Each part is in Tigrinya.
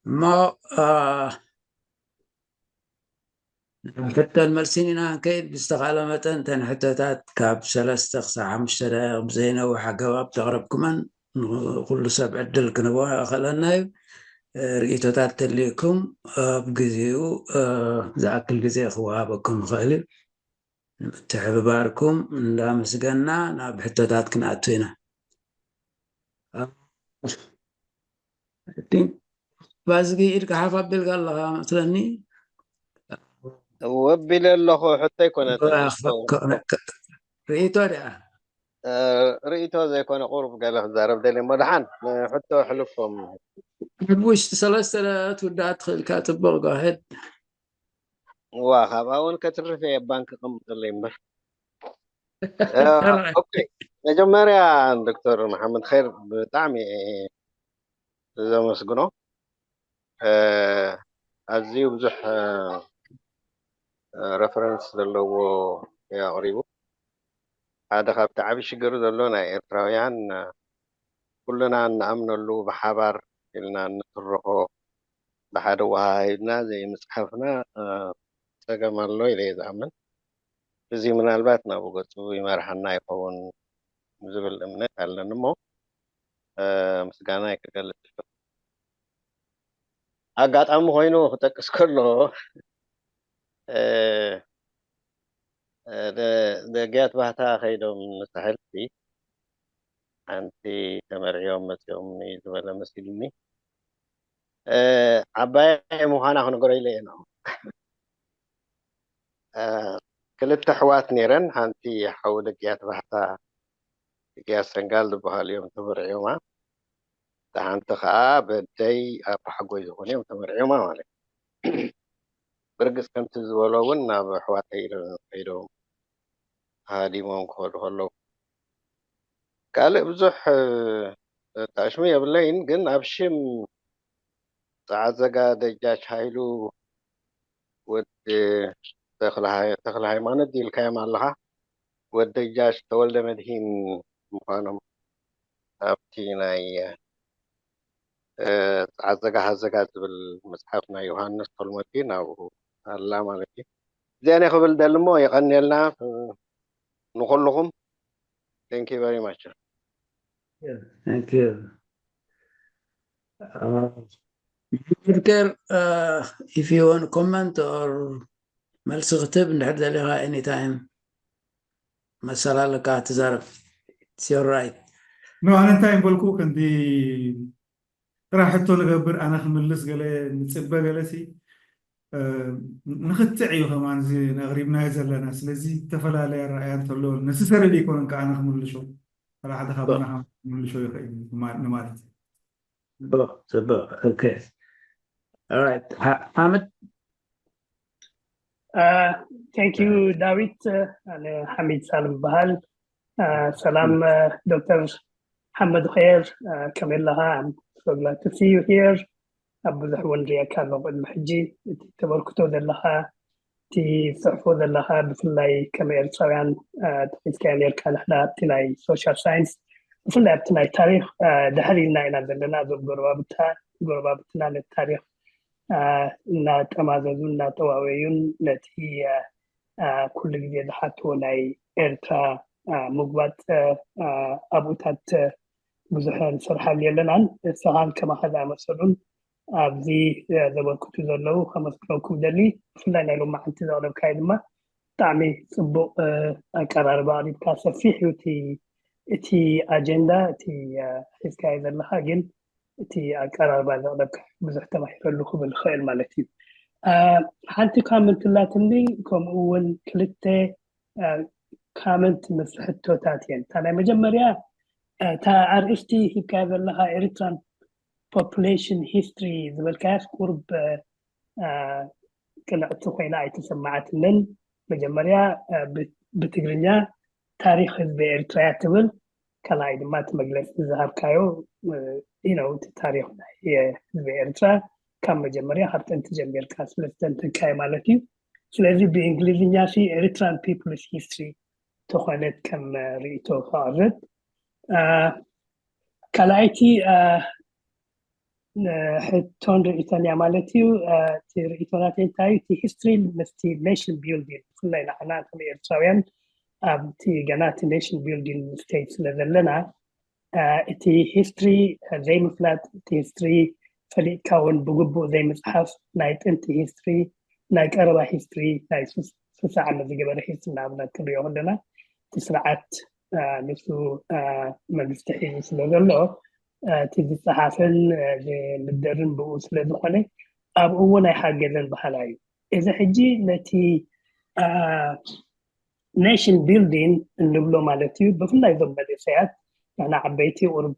እሞ እ፣ ናብ ሕቶን መልሲን ኢና ክንከይድ። ብዝተኻእለ መጠን እተን ሕቶታት ካብ ሰለስተ ክሳብ ሓሙሽተ ደቂቕ ብዘይነውሕ ኣገባብ ተቕረብኩመን ንኩሉ ሰብ ዕድል ክንህቦ ይኽእለና እዩ። እ፣ ርእይቶታት ተልዩኩም ኣብ ግዜኡ፣ እ፣ ዝኣክል ግዜ ክወሃበኩም ይኽእል እዩ። ንምትሕብባርኩም እንዳመስገና ናብ ሕቶታት ክንኣቱ ኢና። እ፣ I think ባዝጊ ኢድካ ሓፍ ኣቢልካ ኣለኻ መስለኒ። ወቢለ ኣለኹ። ሕቶ ኣይኮነትን። እ፣ ርእይቶ ድኣ? እ፣ ርእይቶ ዘይኮነ ቁሩብ ገለ ክዛረብ ደልየ እሞ ደሓን ሕቶ ሕልፎም። ኣብ ውሽጢ ሰለስተ ደቂቕ ትውዳእ ትኽእል ኢኻ። ጽቡቕ፣ go ahead። ዋ፣ ካብኣ እውን ከትርፍ እየ፣ ባንክ ቀምጠለይ እምበር። እ፣ ኦኬ፣ መጀመርያ ዶክተር መሓመድ ኸይር ብጣዕሚ እየ ዘመስግኖ። እ፣ ኣዝዩ ብዙሕ፣ እ፣ እ፣ ረፈረንስ ዘለዎ እዩ ኣቕሪቡ። ሓደ ካብቲ ዓቢ ሽግር ዘሎ ናይ ኤርትራውያን፣ እ፣ ኩልና እንኣምነሉ፣ ብሓባር ኢልና እንትርኾ፣ ብሓደ ወሃሂድና ዘይምጽሓፍና፣ እ፣ ጸገም ኣሎ ኢለ እየ ዝኣምን። እዚ ምናልባት ናብኡ ገጹ ይመርሓና ይኸውን ዝብል እምነት ኣለኒ እሞ፣ እ፣ ምስጋናይ ክገልጽ ይፈቱ። ኣጋጣሚ ኮይኑ ክጠቅስ ከሎ፣ እ፣ እ፣ ደ-፣ ደጊያት ባህታ ከይዶም ንሳሕልቲ ሓንቲ ተመርዕዮም መጺኦም እዩ ዝበለ መሲሉኒ። እ፣ ዓባይ ምዃና ክነግሮ ኢለ እየ ንዕኡ። እ፣ ክልተ ኣሕዋት ነይረን፣ ሓንቲ ሓው ደግያት ባህታ፣ ደግያት ሰንጋል ዝበሃሉ እዮም ተመርዕዮማ። እታ ሓንቲ ኸዓ በደይ ኣባሓጎይ ዝኾኑ እዮም ተመርዕዮማ ማለት እዩ። ብርግጽ ከምቲ ዝበሎ እውን ናብ ኣሕዋተይ ኢሎም ከይዶም ሃዲሞም ክኸዱ ከለዉ ካልእ ብዙሕ፣ እ፣ ኣታሽሙ የብለይን፣ ግን ኣብ ሽም ጸዓት ዘጋ ደጃች ሃይሉ ወዲ ተኽለ ሃይ-፣ ተኽለ ሃይማኖት ኢልካዮም ኣለኻ። ወዲ ደጃች ተወልደ መድሂን ምዃኖም ኣብቲ ናይ፣ እ፣ ጸዓት ዘጋ ሃዘጋ ዝብል መጽሓፍ ናይ ዮሃንስ ተልሞቲ ናብኡ ኣላ ማለት እዩ። እዚኣን ክብል ደሊ እሞ የቐንየልና፣ እ፣ ንኹልኹም። Thank you very much። Thank you. Uh, Edgar, uh, if you want to comment or መልሲ ክትብ እንድሕር ደሊኻ፣ anytime መሰል ኣለካ ትዛረብ። It's your right። ኖ፣ ኣነ እንታይ በልኩ፣ ከምቲ ጥራሕ ሕቶ ንገብር፣ ኣነ ክምልስ ገለ ንጽበ ገለ ሲ፣ እ፣ ንኽትዕ እዩ ከማን እዚ ነቕሪብናዮ ዘለና። ስለዚ ዝተፈላለየ ኣረኣእያ እንተሎ ነስሰሪ ዘይኮነን ከኣ ኣነ ክምልሾ፣ ሓደ ሓደ ካባና ከም ክምልሾ ይኽእል እዩ ንማ-፣ ንማለት እዩ። ጽቡቕ፣ ጽቡቕ። ኦኬ። Alright። ሓ-፣ ሓመድ? Uh, thank you, ዳዊት። Uh, ኣነ ሓሚድ ሳልም በሃል። Uh, ሰላም፣ uh, ዶክተር ሓመድ ኸየር፣ uh, ከመይ ኣለኻ? I'm so glad to see you here። ኣብ ብዙሕ እውን ሪእካ ኣለኹ ቅድሚ ሕጂ። እቲ ተበርክቶ ዘለኻ፣ እቲ ትጽሕፎ ዘለኻ፣ ብፍላይ ከም ኤርትራውያን፣ uh፣ ጠቒስካዮ ኔርካ፣ ንሕና ኣብቲ ናይ ሶሻል ሳይንስ፣ ብፍላይ ኣብቲ ናይ ታሪኽ፣ uh፣ ድሕር ኢልና ኢና ዘለና። እዞም ጎረባብታ-፣ ጎረባብትና ነቲ ታሪኽ፣ uh፣ እናጠማዘዙን እናጠዋወዩን ነቲ፣ uh፣ uh፣ ኩሉ ግዜ ዝሓትዎ ናይ ኤርትራ፣ uh፣ ምጉባጥ፣ uh፣ uh፣ ኣብኡታት፣ uh፣ ብዙሕ ንሰርሓሉ የለናን። ንስኻን ከማኻ ዝኣመሰሉን ኣብዚ፣ uh፣ ዘበርክቱ ዘለዉ ከመስግነኩም ደሊ። ብፍላይ ናይ ሎማዓንቲ ዘቕረብካዮ ድማ ብጣዕሚ ጽቡቕ፣ uh፣ ኣቀራርባ ኣቕሪብካ። ሰፊሕ እዩ እቲ፣ እቲ ኣጀንዳ፣ እቲ፣ uh፣ ሒዝካዮ ዘለኻ፣ ግን እቲ ኣቀራርባ ዘቕረብካ ብዙሕ ተማሂረሉ ክብል ይኽእል ማለት እዩ። Uh፣ ሓንቲ ካመንት ላትኒ፣ ከምኡ እውን ክልተ፣ uh፣ ካመንት ምስ ሕቶታት እየን። እታ ናይ መጀመርያ፣ uh፣ እታ ኣርእስቲ ሂብካያ ዘለኻ ኤሪትራን ፖፑሌሽን ሂስትሪ ዝበልካያስ ቁሩብ፣ uh፣ uh፣ ቅንዕቲ ኮይና ኣይተሰማዓትንን። መጀመርያ፣ uh፣ ብ-፣ ብትግርኛ ታሪኽ ህዝቢ ኤርትራ እያ ትብል፣ ካልኣይ ድማ እቲ መግለጺ ዝሃብካዮ፣ uh፣ you know፣ እቲ ታሪኽ ናይ፣ uh፣ ህዝቢ ኤርትራ ካብ መጀመርያ ካብ ጥንቲ ጀሚርካ ስለ ዝተንተንካዮ ማለት እዩ። ስለዚ ብእንግሊዝኛ ሲ ኤሪትራን ፒፕልስ ሂስትሪ ተኾነት ከም፣ uh፣ ርእይቶ ከቕርብ። Uh፣ ካልኣይቲ፣ uh፣ ሕቶን ርእቶን እያ ማለት እዩ። እቲ ርእቶ ናተይ እንታይ እዩ? እቲ ሂስትሪ ምስቲ ኔሽን ቢልዲንግ ብፍላይ ንዓና ከም ኤርትራውያን ኣብቲ ገና እቲ ኔሽን ቢልዲንግ ስቴጅ ስለ ዘለና እቲ ሂስትሪ ዘይምፍላጥ፣ እቲ ሂስትሪ ፈሊጥካ እውን ብግቡእ ዘይምፅሓፍ፣ ናይ ጥንቲ ሂስትሪ፣ ናይ ቀረባ ሂስትሪ፣ ናይ ስሳ ዓመት ዝገበረ ሂስትሪ ንኣብነት ክንሪኦ ከለና እቲ ስርዓት ንሱ መንግስቲ ሒዙ ስለ ዘሎ እቲ ዝፀሓፍን ዝምደርን ብኡ ስለ ዝኾነ ኣብኡ እውን ኣይሓገዘን በሃላይ እዩ። እዚ ሕጂ ነቲ ኔሽን ቢልዲንግ እንብሎ ማለት እዩ። ብፍላይ እዞም መንእሰያት ንሕና ዓበይቲ ቁሩብ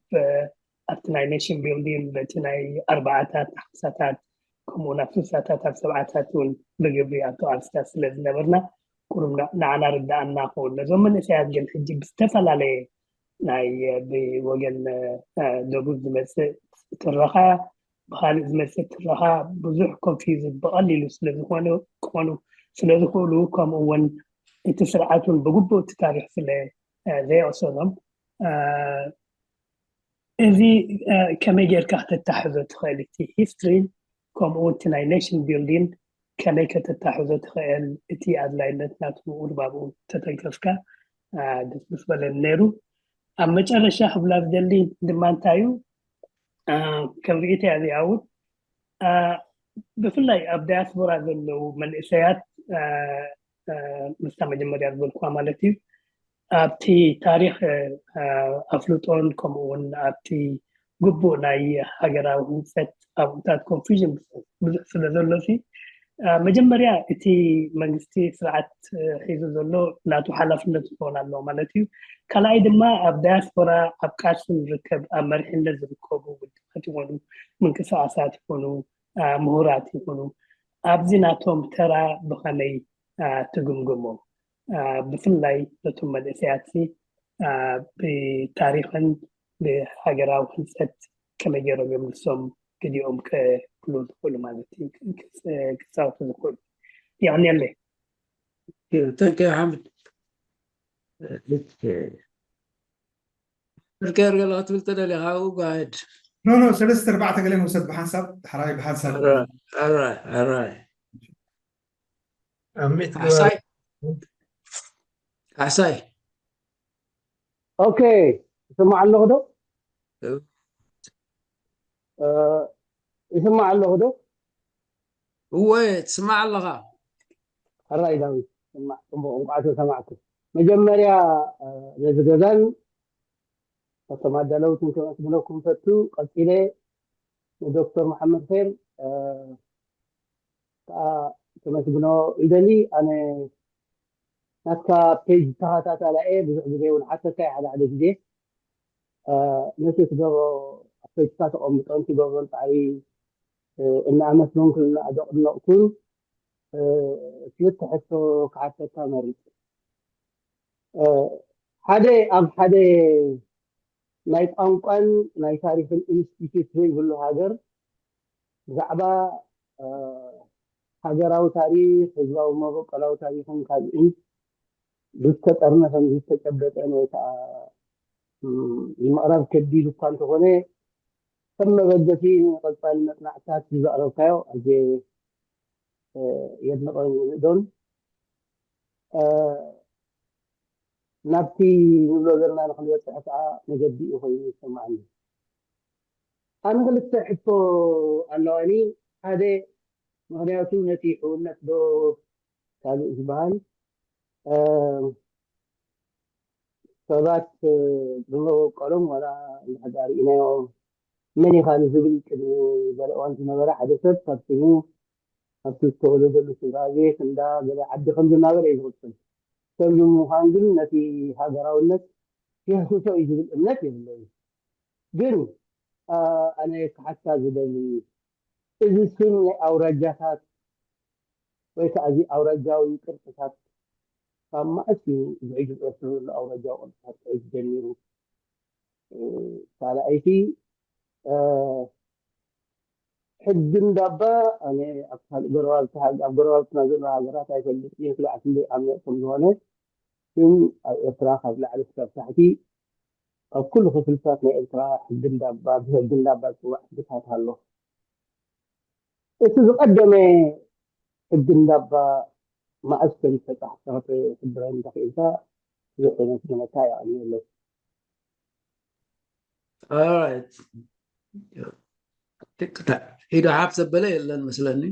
ኣብቲ ናይ ኔሽን ቢልዲንግ በቲ ናይ ኣርባዓታት ሓምሳታት ከምኡ ናብ ስሳታት ኣብ ሰብዓታት እውን ብግብሪ ኣብቲ ቃልስታት ስለ ዝነበርና ቁሩብ ንዓና ርዳኣና ክውን ነዞም መንእሰያት ግን ሕጂ ብዝተፈላለየ ናይ ብወገን ደቡብ ዝመፅእ ትረኻ ብካሊእ ዝመፅእ ትረኻ ብዙሕ ኮንፊውዝ ብቐሊሉ ስለዝኾኑ ክኾኑ ስለዝኽእሉ ከምኡ እውን እቲ ስርዓት እውን ብግቡእ እቲ ታሪክ ስለ ዘይወሰኖም እዚ ከመይ ጌርካ ከተታሕዞ ትኽእል እቲ ሂስትሪ ከምኡ እቲ ናይ ኔሽን ቢልዲንግ ከመይ ከተታሕዞ ትኽእል እቲ ኣድላይነት ናቱ ቁሩብ ኣብኡ ተተንከፍካ ደስ ምስ በለኒ ነይሩ። ኣብ መጨረሻ ክብላ ዝደሊ ድማ እንታይ እዩ ከም ርእይተይ እዚኣ እውን ብፍላይ ኣብ ዳያስፖራ ዘለዉ መንእሰያት ምስታ መጀመርያ ዝበልኩዋ ማለት እዩ ኣብቲ ታሪክ ኣፍልጦን ከምኡ እውን ኣብቲ ግቡእ ናይ ሃገራዊ ህንፀት ኣብኡታት ኮንፊዥን ብዙሕ ስለ ዘሎ ሲ መጀመርያ እቲ መንግስቲ ስርዓት ሒዙ ዘሎ ናቱ ሓላፍነት ዝኸውን ኣለዎ ማለት እዩ። ካልኣይ ድማ ኣብ ዳያስፖራ ኣብ ቃልሲ ዝርከብ ኣብ መሪሕነት ዝርከቡ ውድባት ይኾኑ ምንቅስቃሳት ይኾኑ ምሁራት ይኹኑ ኣብዚ ናቶም ተራ ብኸመይ ትግምግሞ? ብፍላይ ነቶም መንእሰያት ብታሪኽን ብሃገራዊ ህንፀት ከመይ ገይሮም እዮም ንሶም ግዲኦም ክብሉ ዝኽእሉ ማለት እዩ ክፃወቱ ዝኽእሉ? የቐንየለይ። Thank you ሓምድ። ብርገር ገለ ክትብል ትደሊ ካብኡ ጋድ ኖ ኖ ሰለስተ ኣርባዕተ ገለ ንውሰድ ብሓንሳብ ሓራይ ብሓንሳብ ኣራይ ኣራይ ኣሚት ካሕሳይ ካሕሳይ ኦኬ ይስማዕ ኣለኹ ዶ ይስማዕ ኣለኹ ዶ እወ ትስማዕ ኣለኻ ሕራይ ዳዊት ስማዕ ፅቡቅ እንቋዕ ተሰማዕኩ መጀመርያ ነዚ ገዛን እቶም ኣዳለውትን ከመስግነኩም ፈቱ ቀፂለ ንዶክተር መሓመድ ር ከዓ ከመስግኖ ይደሊ ኣነ ናትካ ፔጅ ተኸታታላ እየ ብዙሕ ግዜ እውን ሓተካ ሓደ ሓደ ግዜ ነቲ ትገብሮ ፔጅካ ተቐምጦን ትገብሮ ጣዕሚ እናኣመስገንኩን እናኣደቕነቕኩን ክልተ ሕቶ ክሓተካ መሪፅ ሓደ ኣብ ሓደ ናይ ቋንቋን ናይ ታሪክን ኢንስቲትዩት ዘይብሉ ሃገር ብዛዕባ ሃገራዊ ታሪክ ህዝባዊ መበቆላዊ ታሪክን ካልእን ዝተጠርነፈን ዝተጨበጠን ወይ ከዓ ንምቕራብ ከቢድ እኳ እንተኾነ ከም መበገሲ ንቀፃሊ መፅናዕትታት ዘቕረብካዮ ኣዜ የድንቐን ይንእዶን ናብቲ ንብሎ ዘለና ንክንበፅሕ ከዓ መገዲ እዩ ኮይኑ ይሰማዓኒ ኣነ ክልተ ሕቶ ኣለዋኒ ሓደ ምክንያቱ ነቲ ሕውነት ዶ ካልእ ዝበሃል ሰባት ብመበቆሎም ዋላ እንድሕር ርኢናዮ መን ኢኻ ንዝብል ቅድሚ ገለ እዋን ዝነበረ ሓደ ሰብ ካብ ስሙ ኣብቲ ዝተወለደሉ ስድራ ቤት እንዳ ገለ ዓዲ ከምዚ እናበለ እዩ ዝቕፅል። ከምዚ ምዃን ግን ነቲ ሃገራውነት የህስሶ እዩ ዝብል እምነት የብለይን። ግን ኣነ ክሓታ ዝደሊ እዚ ስም ናይ ኣውራጃታት ወይ ከዓ እዚ ኣውራጃዊ ቅርፅታት ካብ መዓስ እዩ እዚ ሕጂ ዝቐፅሉ ዘሎ ኣውራጃዊ ቅርፅታት ክሕዝ ጀሚሩ? ካልኣይቲ ሕጊ እንዳባ ኣነ ኣብ ካልእ ጎረባብቲ ኣብ ጎረባብትና ዘሎ ሃገራት ኣይፈልጥ እየ ስጋዕ ክንደይ ዓሚቕ ከም ዝኾነ ግን ኣብ ኤርትራ ካብ ላዕሊ ክሳብ ታሕቲ ኣብ ኩሉ ክፍልታት ናይ ኤርትራ ሕጊ እንዳባ ብሕጊ እንዳባ ዝፅዋዕ ሕግታት ኣሎ እቲ ዝቐደመ ሕጊ እንዳባ መኣስ ከም ዝተጻሕፈ ክትሕብረኒ ተኽኢልካ? ብዙሕ ነቲ ነታ የቐንየለይ። Alright. ኢዱ ሓፍ ዘበለ የለን መስለኒ።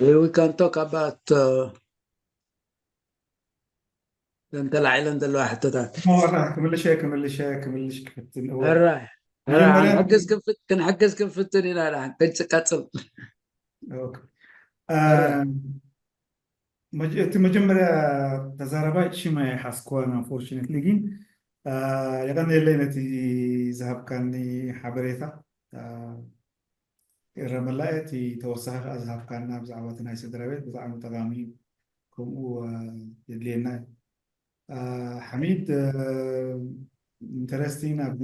We can talk about uh, እተን ተላዒለን ዘለዋ ሕቶታት። መወራ ክምልሽ እየ፣ ክምልሽ እየ፣ ክምልሽ ክፍትን። እወ። ሕራይ ሕራይ፣ መጀመርያ ክንሕግዝ ክንፍት- ክንሕግዝ ክንፍትን ኢና ዳ ክንቀጽል። ኦኬ። አ፣ መጀ- እቲ መጀመርያ ተዛረባይ ሽም ኣይሓዝኩዋን፣ unfortunately። ግን አ፣ የቐንየለይ ነቲ ዝሃብካኒ ሓበሬታ። አ፣ ይእረመላ እየ። እቲ ተወሳኺ ከዓ ዝሃብካና ብዛዕባ እቲ ናይ ስድራ ቤት ብጣዕሚ ጠቓሚ እዩ፣ ከምኡ አ፣ የድልየና እዩ። አ፣ ሓሚድ፣ አ፣ interesting፣ ኣብዚ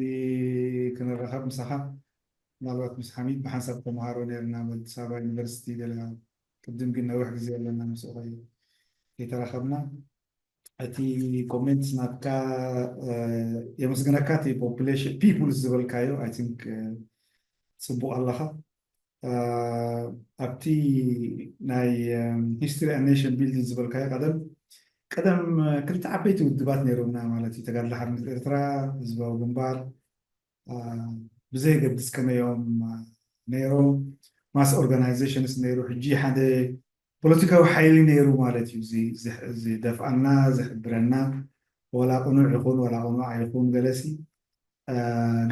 ክንራኸብ ምሳኻ ምናልባት ምስ ሓሚድ ብሓንሳብ ተምሃሮ ነርና፣ ኣብ ኣዲስ ኣበባ ዩኒቨርሲቲ ገለ። ቅድም ግን ነዊሕ ግዜ ኣለና ምስኡ ከይ- ከይተራኸብና። እቲ ኮሜንትስ ናትካ አ፣ የመስግነካ። እቲ population peoples ዝበልካዮ፣ I think፣ አ፣ ጽቡቕ ኣለኻ። አ፣ ኣብቲ ናይ ሂስትሪ and nation building ዝበልካዮ፣ ቀደም ቀደም ክልተ ዓበይቲ ውድባት ነይሮምና ማለት እዩ። ተጋድሎ ሓርነት ኤርትራ፣ ህዝባዊ ግንባር፣ አ፣ ብዘየገድስ ከመዮም ነይሮም፣ mass organizations ነይሩ። ሕጂ ሓደ ፖለቲካዊ ሓይሊ ነይሩ ማለት እዩ። እዚ- እዚ- ዝደፍኣና፣ ዝሕብረና፣ ዋላ ቅኑዕ ይኹን ዋላ ቅኑዕ ኣይኹን፣ ገለሲ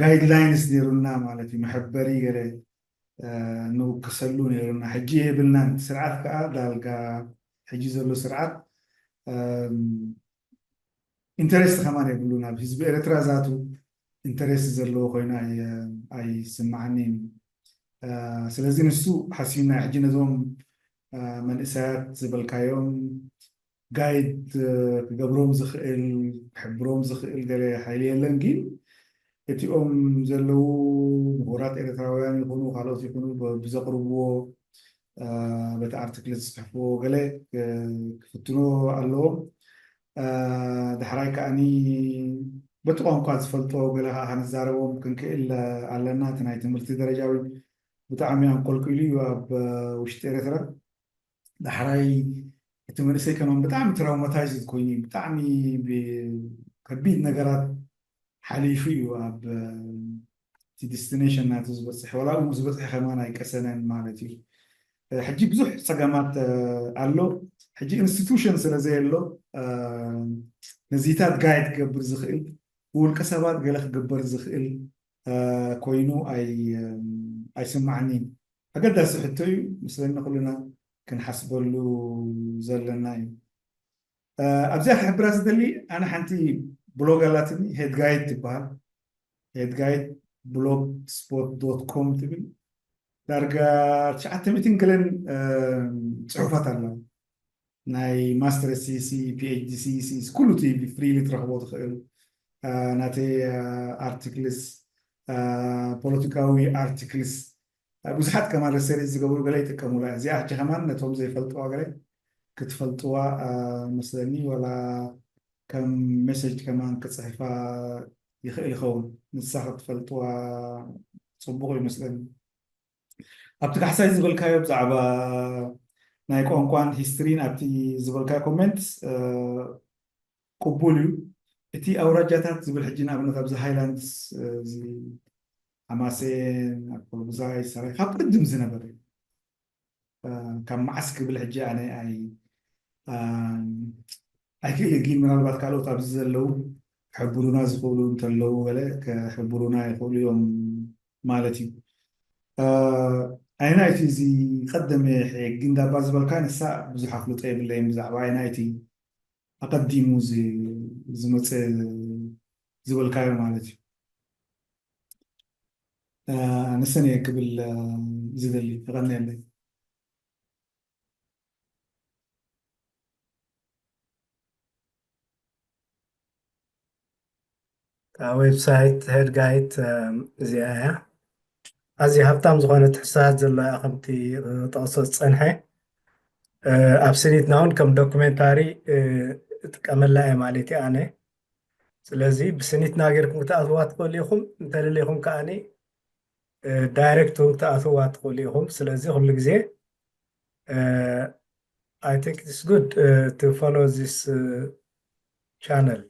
ጋይድላይንስ ነይሩና ማለት እዩ። መሐበሪ ገለ አ፣ ንውከሰሉ ነይሩና። ሕጂ የብልናን። እቲ ስርዓት ከዓ ዳርጋ ሕጂ ዘሎ ስርዓት ኢንተረስት ከማን የብሉን። ኣብ ህዝቢ ኤርትራ ዛቱ ኢንተረስት ዘለዎ ኮይኑ ኣይ- ኣይስማዓንን እዩ። አ፣ ስለዚ ንሱ ሓሲብና ሕጂ ነዞም አ፣ መንእሰያት ዝበልካዮም ጋይድ ክገብሮም ዝኽእል ክሕብሮም ዝኽእል ገለ ሓይሊ የለን። ግን እቲኦም ዘለዉ ምሁራት ኤርትራውያን ይኹኑ ካልኦት ይኹኑ ብ- ብዘቕርብዎ አ፣ በቲ ኣርቲክል ዝፅሕፍዎ ገለ ክ- ክፍትኖ ኣለዎም። አ፣ ዳሕራይ ከዓኒ በቲ ቋንቋ ዝፈልጦ ገለ ከዓ ክንዛረቦም ክንክእል ኣለና። እቲ ናይ ትምህርቲ ደረጃ እውን ብጣዕሚ ኣንቆልቂሉ እዩ ኣብ አ፣ ውሽጢ ኤርትራ። ዳሕራይ እቲ መንእሰይ ከማን ብጣዕሚ ትራውማታይዝድ ኮይኑ እዩ። ብጣዕሚ ብ- ከቢድ ነገራት ሓሊፉ እዩ ኣብ አ፣ እቲ ዲስቲኔሽን ናቱ ዝበፅሕ። ዋላ ኣብኡ ዝበፅሐ ከማን ኣይቀሰነን ማለት እዩ። አ፣ ሕጂ ብዙሕ ፀገማት አ፣ ኣሎ። ሕጂ ኢንስቲቱሽን ስለ ዘየሎ አ፣ ነዚታት ጋይድ ክገብር ዝኽእል፣ ብውልቀ ሰባት ገለ ክግበር ዝኽእል አ፣ ኮይኑ ኣይ- ኣይስማዓንን እዩ። ኣገዳሲ ሕቶ እዩ፣ ምስለኒ ኩልና ክንሓስበሉ ዘለና እዩ። አ፣ ኣብዚኣ ክሕብራ ዝደሊ፣ ኣነ ሓንቲ ብሎግ ኣላትኒ፣ ሄድ ጋይድ ትበሃል። ሄድ ጋይድ ብሎግ ስፖት ዶት ኮም ትብል። ዳርጋ ትሽዓተ ሚእትን ገለን አ፣ ፅሑፋት ኣለዋ። ናይ ማስተርስ ቲሲስ፣ ፒኤችዲ ቲሲስ፣ ኩሉ እቲ ብፍሪሊ ትረኽቦ ትኽእል አ፣ ናተይ አ፣ ኣርቲክልስ አ፣ ፖለቲካዊ ኣርቲክልስ አ፣ ብዙሓት ከማን ሪሰርች ዝገብሩ ገለ ይጥቀሙላ። እዚኣ ሕጂ ከማን ነቶም ዘይፈልጥዋ ገለ ክትፈልጥዋ አ፣ መስለኒ፣ ዋላ ከም ሜሴጅ ከማን ክፅሕፋ ይኽእል ይኸውን። ንሳ ክትፈልጥዋ ፅቡቕ ይመስለኒ። ኣብቲ ካሕሳይ ዝበልካዮ ብዛዕባ ናይ ቋንቋን ሂስትሪን ኣብቲ ዝበልካዮ ኮሜንት አ፣ ቅቡል እዩ። እቲ ኣውራጃታት ዝብል ሕጂ ንኣብነት ኣብዚ ሃይላንድስ አ፣ እዚ ሓማሴን፣ ኣኮልጉዛይ፣ ሰራይ ካብ ቅድም ዝነበረ እዩ። አ፣ ካብ መዓስ ክብል ሕጂ ኣነ ኣይ አ፣ ኣይክእል ግን ምናልባት ካልኦት ኣብዚ ዘለዉ ክሕብሩና ዝኽእሉ እንተለዉ ገለ ክሕብሩና ይኽእሉ እዮም ማለት እዩ። አ፣ ኣይናይቲ እዚ ቀደመ ሕጊ እንዳባ ዝበልካ ንሳ ብዙሕ ኣፍልጦ የብለይን ብዛዕባ ኣይናይቲ ኣቐዲሙ ዝ- ዝመፀ ዝበልካዮ ማለት እዩ። አ፣ ንሰን እየ ክብል አ፣ ዝደሊ። የቐንየለይ። ዌብሳይት ሄድ ጋይድ እዚኣ እያ። ኣዝያ ሃብታም ዝኾነት ሕሳት ዘለዋ ከምቲ ጠቕሶ ዝፀንሐ ኣብ ስኒትና እውን ከም ዶኩሜንታሪ እጥቀመላ እየ ማለት እዩ ኣነ። ስለዚ ብስኒትና ጌርኩም ክትኣትዋ ትኽእሉ ኢኹም፣ እንተደሊኹም ከዓኒ ዳይሬክት እውን ክትኣትዋ ትኽእሉ ኢኹም። ስለዚ ኩሉ ግዜ I think it's good to follow this channel።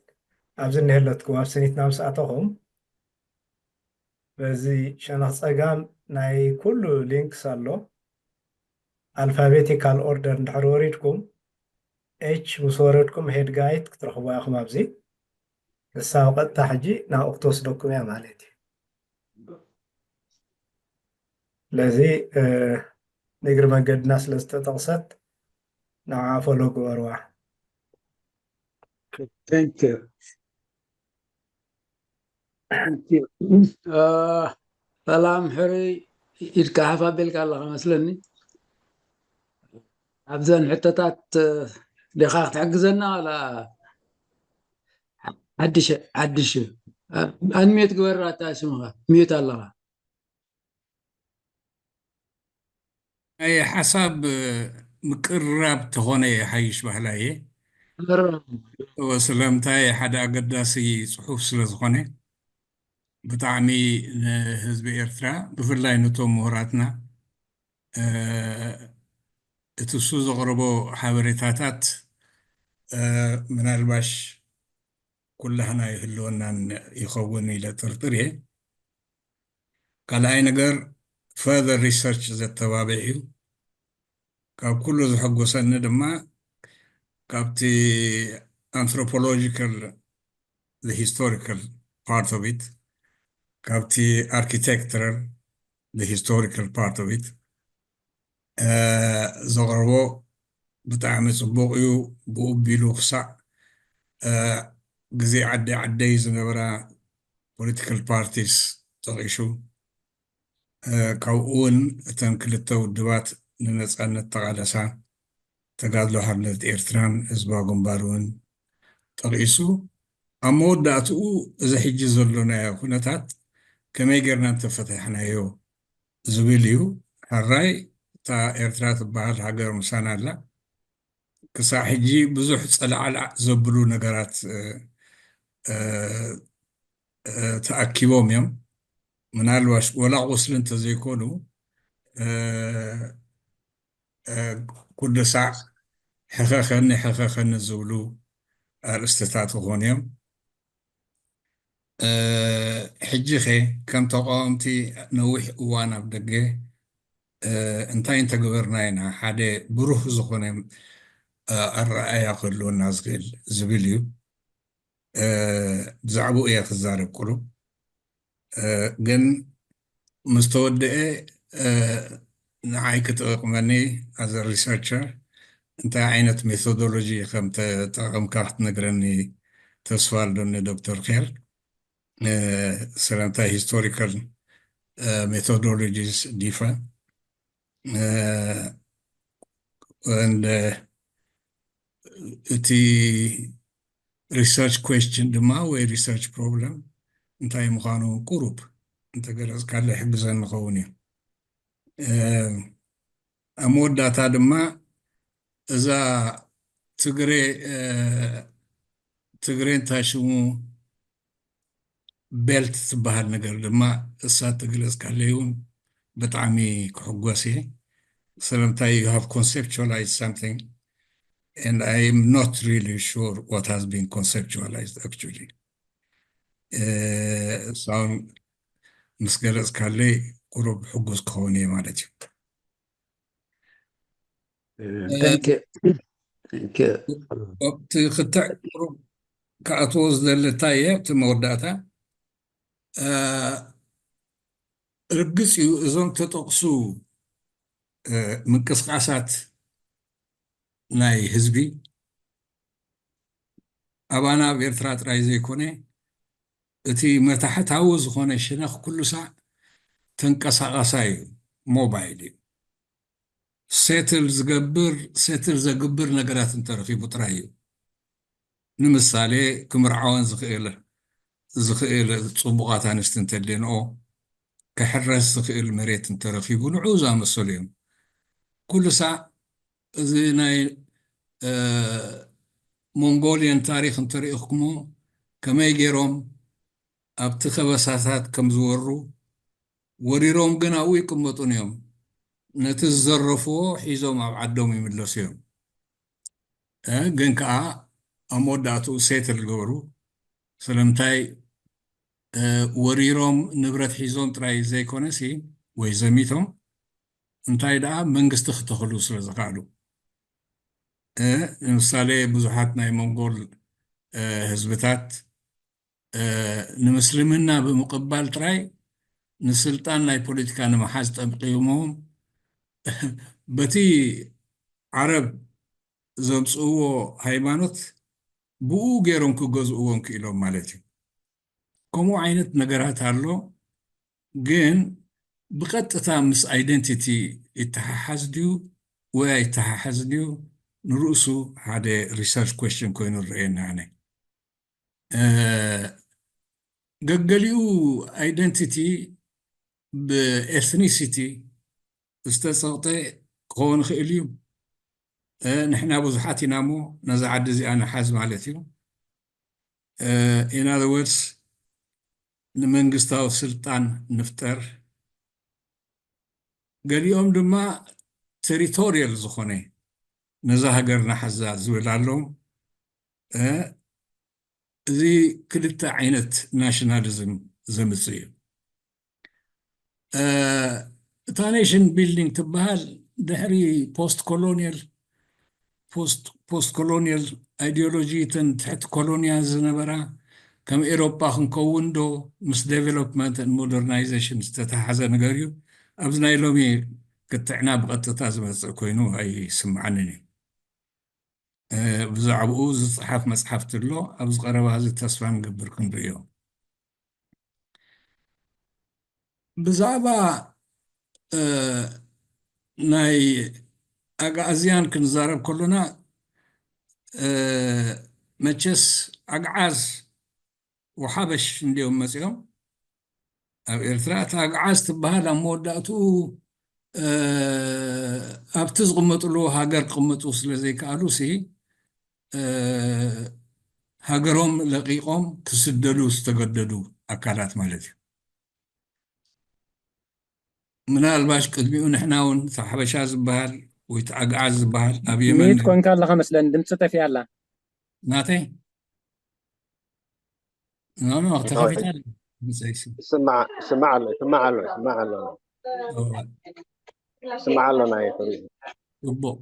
ኣብዚ እኒሀለትኩም ኣብ ስኒትና ምስ ኣተኹም በዚ ሸነኽ ጸጋም ናይ ኩሉ ሊንክስ ኣሎ። ኣልፋቤቲካል ኦርደር እንድሕር ወሪድኩም ኤች ምስ ወረድኩም ሄድ ጋይድ ክትረኽቡ ኢኹም። ኣብዚ ንሳ ብቐጥታ ሕጂ ናብኡ ክትወስደኩም እያ ማለት እዩ። ስለዚ ንእግሪ መንገድና ስለ ዝተጠቕሰት ንዓ ፎሎ ግበርዋ። Thank you. ሰላም ሕሩይ፣ ኢድካ ሓፍ ኣቢልካ ኣለኻ መስለኒ። ኣብዘን ሕቶታት ዲኻ ክትሕግዘና ዋላ ሓድሽ ሓድሽ? ኣንሚዩት ግበራ፣ እታ ስምኻ ሚዩት ኣለኻ። ናይ ሓሳብ ምቅርራብ ተኾነ ይሓይሽ ባህላየ። ስለምንታይ ሓደ ኣገዳሲ ጽሑፍ ስለ ዝኾነ ብጣዕሚ ንህዝቢ ኤርትራ ብፍላይ ነቶም ምሁራትና እቲ እሱ ዘቕረቦ ሓበሬታታት ምናልባሽ ኩላህና ይህልወናን ይኸውን ኢለ ጥርጥር እየ። ካልኣይ ነገር further research ዘተባብዕ እዩ። ካብ ኩሉ ዘሐጎሰኒ ድማ ካብቲ anthropological the historical part of it ካብቲ architectural the historical part of it ዘቕረቦ ብጣዕሚ ፅቡቕ እዩ። ብኡ ቢሉ ክሳዕ ግዜ ዓዲ ዓደይ ዝነበራ political parties ጠቒሱ ካብኡ እውን እተን ክልተ ውድባት ንነፃነት ተቓለሳ ተጋድሎ ሓርነት ኤርትራን ህዝባዊ ግንባር እውን ጠቒሱ ኣብ መወዳእትኡ እዚ ሕጂ ዘሎናዮ ኩነታት ከመይ ጌርና እንተፈታሕናዮ ዝብል እዩ። ሕራይ እታ ኤርትራ ትበሃል ሃገር ምሳና ኣላ። ክሳዕ ሕጂ ብዙሕ ጸላዕላዕ ዘብሉ ነገራት ተኣኪቦም እዮም። ምናልባሽ ወላ ቁስሊ እንተዘይኮኑ ኩሉ ሳዕ ሕኸኸኒ ሕኸኸኒ ዝብሉ ኣርእስትታት ክኾኑ እዮም። ሕጂ ኸ ከም ተቃወምቲ ነዊሕ እዋን ኣብ ደገ እንታይ እንተገበርና ኢና ሓደ ብሩህ ዝኾነ ኣረኣእያ ክህልወና ዝኽእል ዝብል እዩ። ብዛዕባኡ እየ ክዛረብ ቁሩብ። ግን ምስ ተወደአ ንዓይ ክጠቕመኒ as a researcher እንታይ ዓይነት ሜቶዶሎጂ ከም ተጠቐምካ ክትነግረኒ ተስፋ ኣሎኒ ዶክተር ኬር። ስለምንታይ historical methodologies differ and እቲ research question ድማ ወይ research problem እንታይ ምዃኑ ቁሩብ እንተገለፅካለ ይሕግዘኒ ይኸውን እዩ። ኣብ መወዳእታ ድማ እዛ ትግሬ ትግሬ እንታይ ሽሙ ቤልት ትበሃል ነገር ድማ እሳ ትግለጽካለይ እውን ብጣዕሚ ክሕጎስ እየ። ስለምንታይ you have conceptualized something and I am not really sure what has been conceptualized actually. እሳውን ምስ ገለጽካለይ ቁሩብ ሕጉስ ክኸውን እየ ማለት እዩ። Thank you. Thank you. ኣብቲ ክትዕ ቁሩብ ክኣትዎ ዝደሊ እንታይ እየ ኣብቲ መወዳእታ ርግጽ እዩ እዞም ተጠቕሱ ምንቅስቃሳት ናይ ህዝቢ ኣባና ኣብ ኤርትራ ጥራይ ዘይኮነ እቲ መታሕታዊ ዝኾነ ሽነኽ ኩሉ ሳዕ ተንቀሳቓሳይ እዩ፣ ሞባይል እዩ። ሴትል ዝገብር ሴትል ዘግብር ነገራት እንተረኺቡ ጥራይ እዩ። ንምሳሌ ክምርዓወን ዝኽእል ዝኽእል ፅቡቓት ኣንስቲ እንተድልየንኦ ክሕረስ ዝኽእል መሬት እንተረኺቡ ንዑ ዝኣመሰሉ እዮም። ኩሉ ሳዕ እዚ ናይ ሞንጎልየን ታሪክ እንተሪእኽሞ ከመይ ገይሮም ኣብቲ ከበሳታት ከም ዝወሩ ወሪሮም ግን ኣብኡ ይቅመጡን እዮም። ነቲ ዝዘረፍዎ ሒዞም ኣብ ዓዶም ይምለሱ እዮም። እ፣ ግን ከዓ ኣብ መወዳእትኡ ሴትል ገበሩ። ስለምንታይ? እ፣ ወሪሮም ንብረት ሒዞም ጥራይ ዘይኮነሲ፣ ወይ ዘሚቶም፣ እንታይ ደኣ መንግስቲ ክተኽሉ ስለ ዝኸኣሉ። እ፣ ንምሳሌ ብዙሓት ናይ መንጎል፣ እ፣ ህዝብታት፣ እ፣ ንምስልምና ብምቕባል ጥራይ ንስልጣን ናይ ፖለቲካ ንምሓዝ ጠምቂሞም በቲ ዓረብ ዘምጽእዎ ሃይማኖት ብኡ ገይሮም ክገዝእዎም ክኢሎም ማለት እዩ። ከምኡ ዓይነት ነገራት ኣሎ፣ ግን ብቐጥታ ምስ ኣይደንቲቲ ይተሓሓዝ ድዩ ወይ ኣይተሓሓዝ ድዩ ንርእሱ ሓደ ሪሰርች ኩዌስችን ኮይኑ ይረኣየኒ ኣነ። እ፣ ገገሊኡ ኣይደንቲቲ ብኤትኒሲቲ ዝተጸቕጠ ክኸውን ይኽእል እዩ። እ፣ ንሕና ብዙሓት ኢና እሞ ነዛ ዓዲ እዚኣ ንሓዝ ማለት እዩ። እ፣ in other words፣ ንመንግስታዊ ስልጣን ንፍጠር። ገሊኦም ድማ ቴሪቶሪያል ዝኾነ ነዛ ሃገር ንሓዛ ዝብል ኣሎ። እ፣ እዚ ክልተ ዓይነት ናሽናሊዝም ዘምጽእ እዩ። እ፣ እታ ኔሽን ቢልዲንግ ትበሃል ድሕሪ ፖስት ኮሎኒያል፣ ፖስት፣ ፖስት ኮሎኒያል ኣይዲዮሎጂ፣ እተን ትሕቲ ኮሎኒያ ዝነበራ ከም ኤሮጳ ክንከውን ዶ ምስ ዴቨሎፕመንት ን ሞደርናይዜሽን ዝተተሓሓዘ ነገር እዩ። ኣብዚ ናይ ሎሚ ክትዕና ብቐጥታ ዝመጽእ ኮይኑ ኣይስምዓንን እዩ። እ፣ ብዛዕባኡ ዝጸሓፍ መጽሓፍቲ ኣሎ። ኣብዚ ቀረባ እዚ ተስፋ ንገብር ክንርእዮ። ብዛዕባ፣ እ፣ ናይ ኣግኣዝያን ክንዛረብ ከሎና፣ እ፣ መቸስ ኣግዓዝ ወሓበሽ እንድዮም መጺኦም ኣብ ኤርትራ። እታ ኣግዓዝ ትበሃል ኣብ መወዳእትኡ፣ እ፣ ኣብቲ ዝቕመጥሉ ሃገር ክቕመጡ ስለ ዘይከኣሉ ሲ፣ እ፣ ሃገሮም ለቂቖም ክስደዱ ዝተገደዱ ኣካላት ማለት እዩ። ምናልባሽ ቅድሚኡ ንሕና እውን እቲ ሓበሻ ዝበሃል ወይ እቲ ኣግዓዝ ዝበሃል ኣብ የመን ሚዩት ኮንካ ኣለኻ መስለኒ፣ ድምፂ ጠፊኣ ኣላ። ናተይ? ኖ፣ ኖ፣ ተኸፊታ ኣላ። ድምፀይሲ። ይስማዕ፣ ይስማዕ ኣሎ፣ ይስማዕ ኣሎ፣ ይስማዕ ኣሎ። ኦ። ይስማዕ ኣሎ ናይ ፍሪ። ጽቡቕ።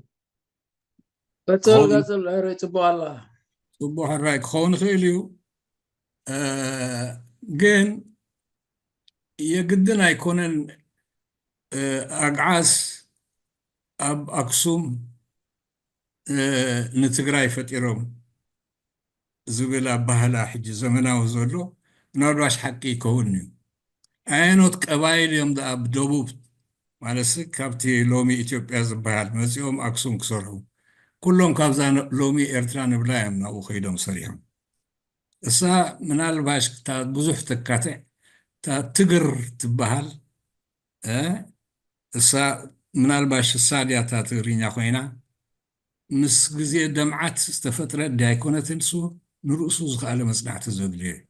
ቀጽል፣ ክኸውን ቀጽል፣ ሕራይ ጽቡቕ ኣላ። ጽቡቕ ሕራይ ክኸውን ይኽእል እዩ። እ፣ ግን የግድን ኣይኮነን፣ እ፣ ኣግዓዝ ኣብ ኣክሱም፣ እ፣ ንትግራይ ፈጢሮም ዝብል ኣባህላ ሕጂ ዘመናዊ ዘሎ ምናልባሽ ሓቂ ይከውን እዩ። ኣየኖት ቀባይል እዮም ደኣ ብደቡብ ማለትሲ ካብቲ ሎሚ ኢትዮጵያ ዝበሃል መጺኦም ኣክሱም ክሰርሑ? ኩሎም ካብዛ ነ-፣ ሎሚ ኤርትራ ንብላ እዮም ናብኡ ከይዶም ሰሪሖም። እሳ ምናልባሽ እታ ብዙሕ ተካትዕ እታ ትግር ትበሃል፣ እ፣ እሳ ምናልባሽ እሳ ድያ እታ ትግርኛ ኮይና፣ ምስ ግዜ ደምዓት ዝተፈጥረት ድያ ኣይኮነትን? እሱ ንርእሱ ዝኸኣለ መጽናዕቲ ዘድልዮ እዩ።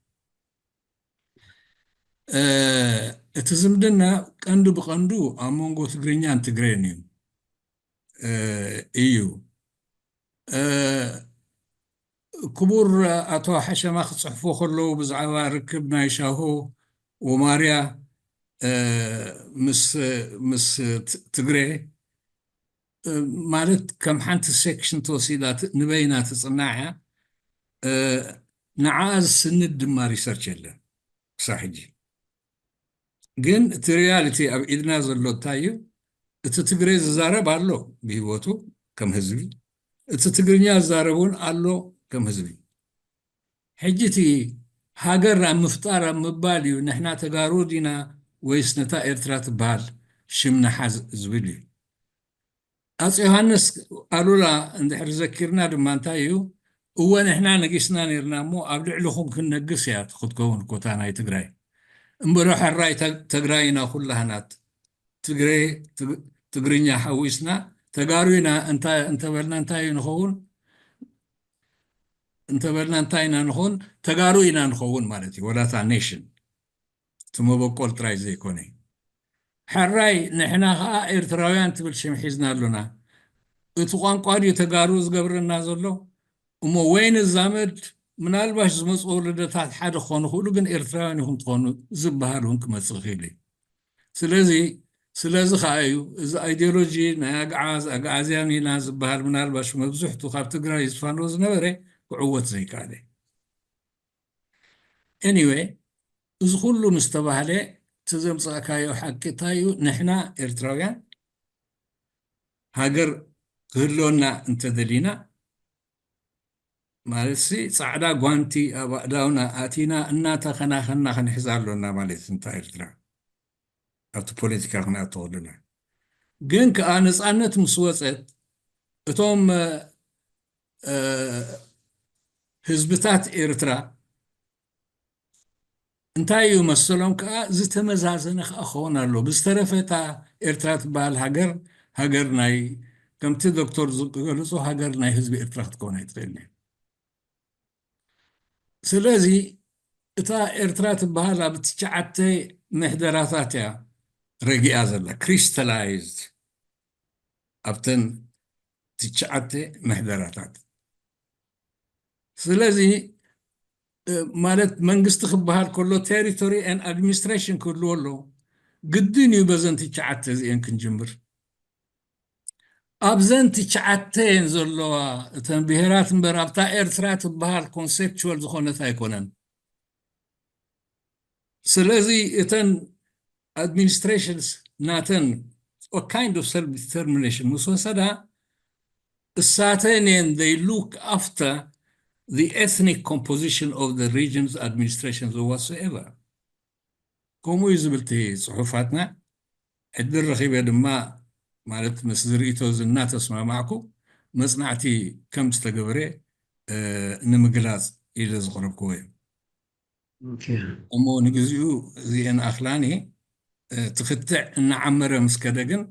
እ፣ እቲ ዝምድና ቀንዲ ብቐንዱ ኣብ መንጎ ትግርኛን ትግሬን እዩ፣ እ፣ እዩ። እ፣ ክቡር ኣቶ ሓሸማ ክጽሕፉ ከለዉ ብዛዕባ ርክብ ናይ ሻሆ ወማርያ፣ እ፣ ምስ፣ ምስ ት-፣ ትግሬ፣ እ፣ ማለት ከም ሓንቲ ሴክሽን ተወሲዳ ት-፣ ንበይና ትጽናዕ እያ። እ፣ ንዓኣ ዝስንድ ድማ ሪሰርች የለን ክሳብ ሕጂ። ግን እቲ ሪያሊቲ ኣብ ኢድና ዘሎ እንታይ እዩ? እቲ ትግሬ ዝዛረብ ኣሎ ብህይወቱ ከም ህዝቢ፣ እቲ ትግርኛ ዝዛረብ እውን ኣሎ ከም ህዝቢ። ሕጂ እቲ ሃገር ኣብ ምፍጣር ኣብ ምባል እዩ፣ ንሕና ተጋሩ ዲና ወይስ ነታ ኤርትራ ትበሃል ሽም ንሓዝ ዝብል እዩ። ኣፄ ዮሃንስ ኣሉላ እንድሕር ዘኪርና ድማ እንታይ እዩ? እወ ንሕና ነጊስና ነይርና እሞ ኣብ ልዕሊኹም ክንነግስ እያ ክትከውን እኮ እታ ናይ ትግራይ። እምበሎ ሕራይ ተ-፣ ተግራይ ኢና ኩላህናት። ትግሬ፣ ትግ-፣ ትግርኛ ሓዊስና ተጋሩ ኢና እንታ-፣ እንተበልና እንታይ እዩ ንኸውን? እንተበልና እንታይ ኢና ንኸውን? ተጋሩ ኢና ንኸውን ማለት እዩ። ወላ እታ ኔሽን፣ እቲ መበቆል ጥራይ ዘይኮነ። ሕራይ ንሕና ከዓ ኤርትራውያን ትብል ሽም ሒዝና ኣሎና። እቲ ቋንቋ ድዩ ተጋሩ ዝገብረና ዘሎ? እሞ ወይ ንዛመድ፣ ምናልባሽ ዝመፁ ወለደታት ሓደ ክኾኑ ይኽእሉ፣ ግን ኤርትራውያን ኢኹም ትኾኑ ዝበሃል እውን ክመፅእ ይኽእል እዩ። ስለዚ ስለዚ ከዓ እዩ እዚ ኣይዲዮሎጂ ናይ ኣግዓዝ ኣግዓዝያን ኢና ዝበሃል፣ ምናልባሽ መብዝሕቱ ካብ ትግራይ ዝፋኖ ዝነበረ ክዕወት ዘይከኣለ። Anyway፣ እዚ ኩሉ ምስ ተባህለ፣ እቲ ዘምፃእካዮ ሓቂ እንታይ እዩ? ንሕና ኤርትራውያን ሃገር ክህልወና እንተደሊና፣ ማለት ሲ ፃዕዳ ጓንቲ ኣብ ኣእዳውና ኣቲና እናተኸናኸና ክንሕዛ ኣሎና ማለት እንታ ኤርትራ ኣብቲ ፖለቲካ ክንኣተወሉና። ግን ከዓ ነፃነት ምስ ወፀት፣ እቶም ህዝብታት ኤርትራ እንታይ እዩ መሰሎም ከዓ ዝተመዛዘነ ከዓ ክኸውን ኣሎ። ብዝተረፈ እታ ኤርትራ ትበሃል ሃገር ሃገር ናይ ከምቲ ዶክተር ዝገለፁ ሃገር ናይ ህዝቢ ኤርትራ ክትከውን ኣይትኽእል። ስለዚ እታ ኤርትራ ትበሃል ኣብ ትሽዓተ ምሕደራታት እያ ረጊኣ ዘላ፣ ክሪስታላይዝድ ኣብተን ትሽዓተ ምሕደራታት። ስለዚ ማለት መንግስቲ ክበሃል ከሎ ቴሪቶሪ ን ኣድሚኒስትሬሽን ክህልዎ ኣሎ። ግድን እዩ በዘን ትሽዓተ እዚአን ክንጅምር። ኣብዘን ትሽዓተ እየን ዘለዋ እተን ብሄራት እምበር ኣብታ ኤርትራ ትበሃል ኮንሴፕቹዋል ዝኾነት ኣይኮነን። ስለዚ እተን ኣድሚኒስትሬሽንስ ናተን kind of self determination ምስ ወሰዳ እሳተን እየን they look after the ethnic composition of the regions administration whatsoever። ከምኡ እዩ ዝብል እቲ ፅሑፋትና። ዕድል ረኺበ ድማ ማለት ምስ ዝርእቶ ዝናተስማማዕኩ መፅናዕቲ ከም ዝተገብረ ንምግላፅ ኢለ ዝቕረብክዎ እዩ። እሞ ንግዚኡ እዚአን ኣኽላኒ ትኽትዕ እናዓመረ ምስ ከደ ግን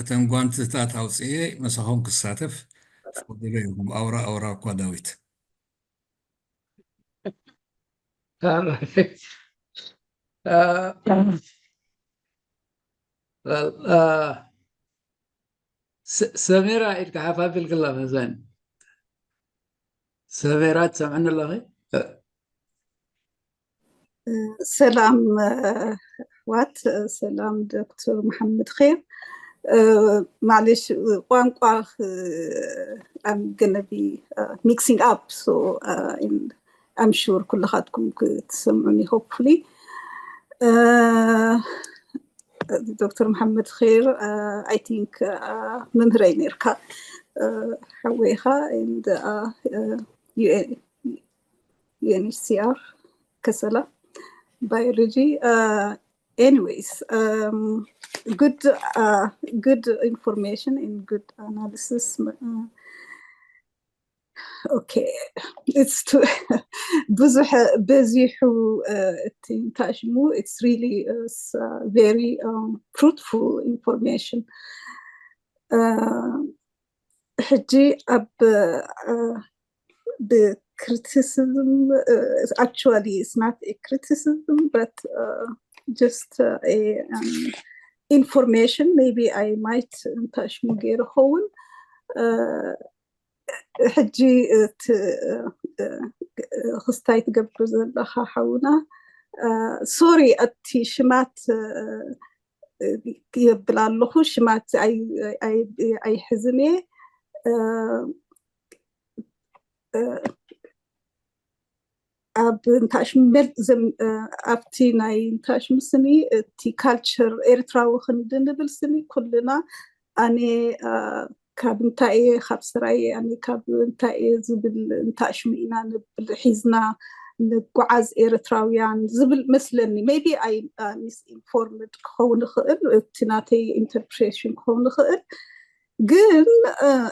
እተን ጓንትታት ኣውፅኤ መሳኹም ክሳተፍ ፈቅዶ ኢኹም። ኣውራ ኣውራ እኳ ዳዊት ሰሜራ ኢልካ ሓፍ ኣቢልክላ መዛን። ሰሜራ ትሰምዕኒ ኣለኺ? ሰላም ዋት ሰላም ዶክተር መሓመድ ር። ማለሽ ቋንቋ I'm gonna be mixing up, so I'm sure ኩልኻትኩም ክትሰምዑኒ hopefully። ዶክተር መሓመድ ር፣ I think መምህረይ ነርካ ሓወይኻ and UNHCR ከሰላ biology. Anyways, good, good information and good analysis. Okay, it's too ብዙሕ በዚሑ። እቲ እንታይ ሽሙ? It's really very fruitful information. ሕጂ ኣብ ብ criticism, actually it's not a criticism but just a information, maybe I might እንታይ ሽሙ ገይረ ኸውን። ሕጂ ክስታይ ትገብር ዘለኻ ሓውና፣ ሶሪ እቲ ሽማት የብል ኣለኹ፣ ሽማት ኣይሕዝን እየ። ኣብ እንታሽም ኣብቲ ናይ እንታሽም ስኒ እቲ ካልቸር ኤርትራዊ ክንዲ ንብል ስኒ ኩልና ኣነ ካብ እንታይ እየ ካብ ስራይ ኣነ ካብ እንታይ እየ ዝብል እንታሽም ኢና ንብል ሒዝና ንጓዓዝ ኤርትራውያን ዝብል መስለኒ። Maybe I misinformed ክኸውን ይኽእል፣ እቲ ናተይ interpretation ክኸውን ይኽእል። ግን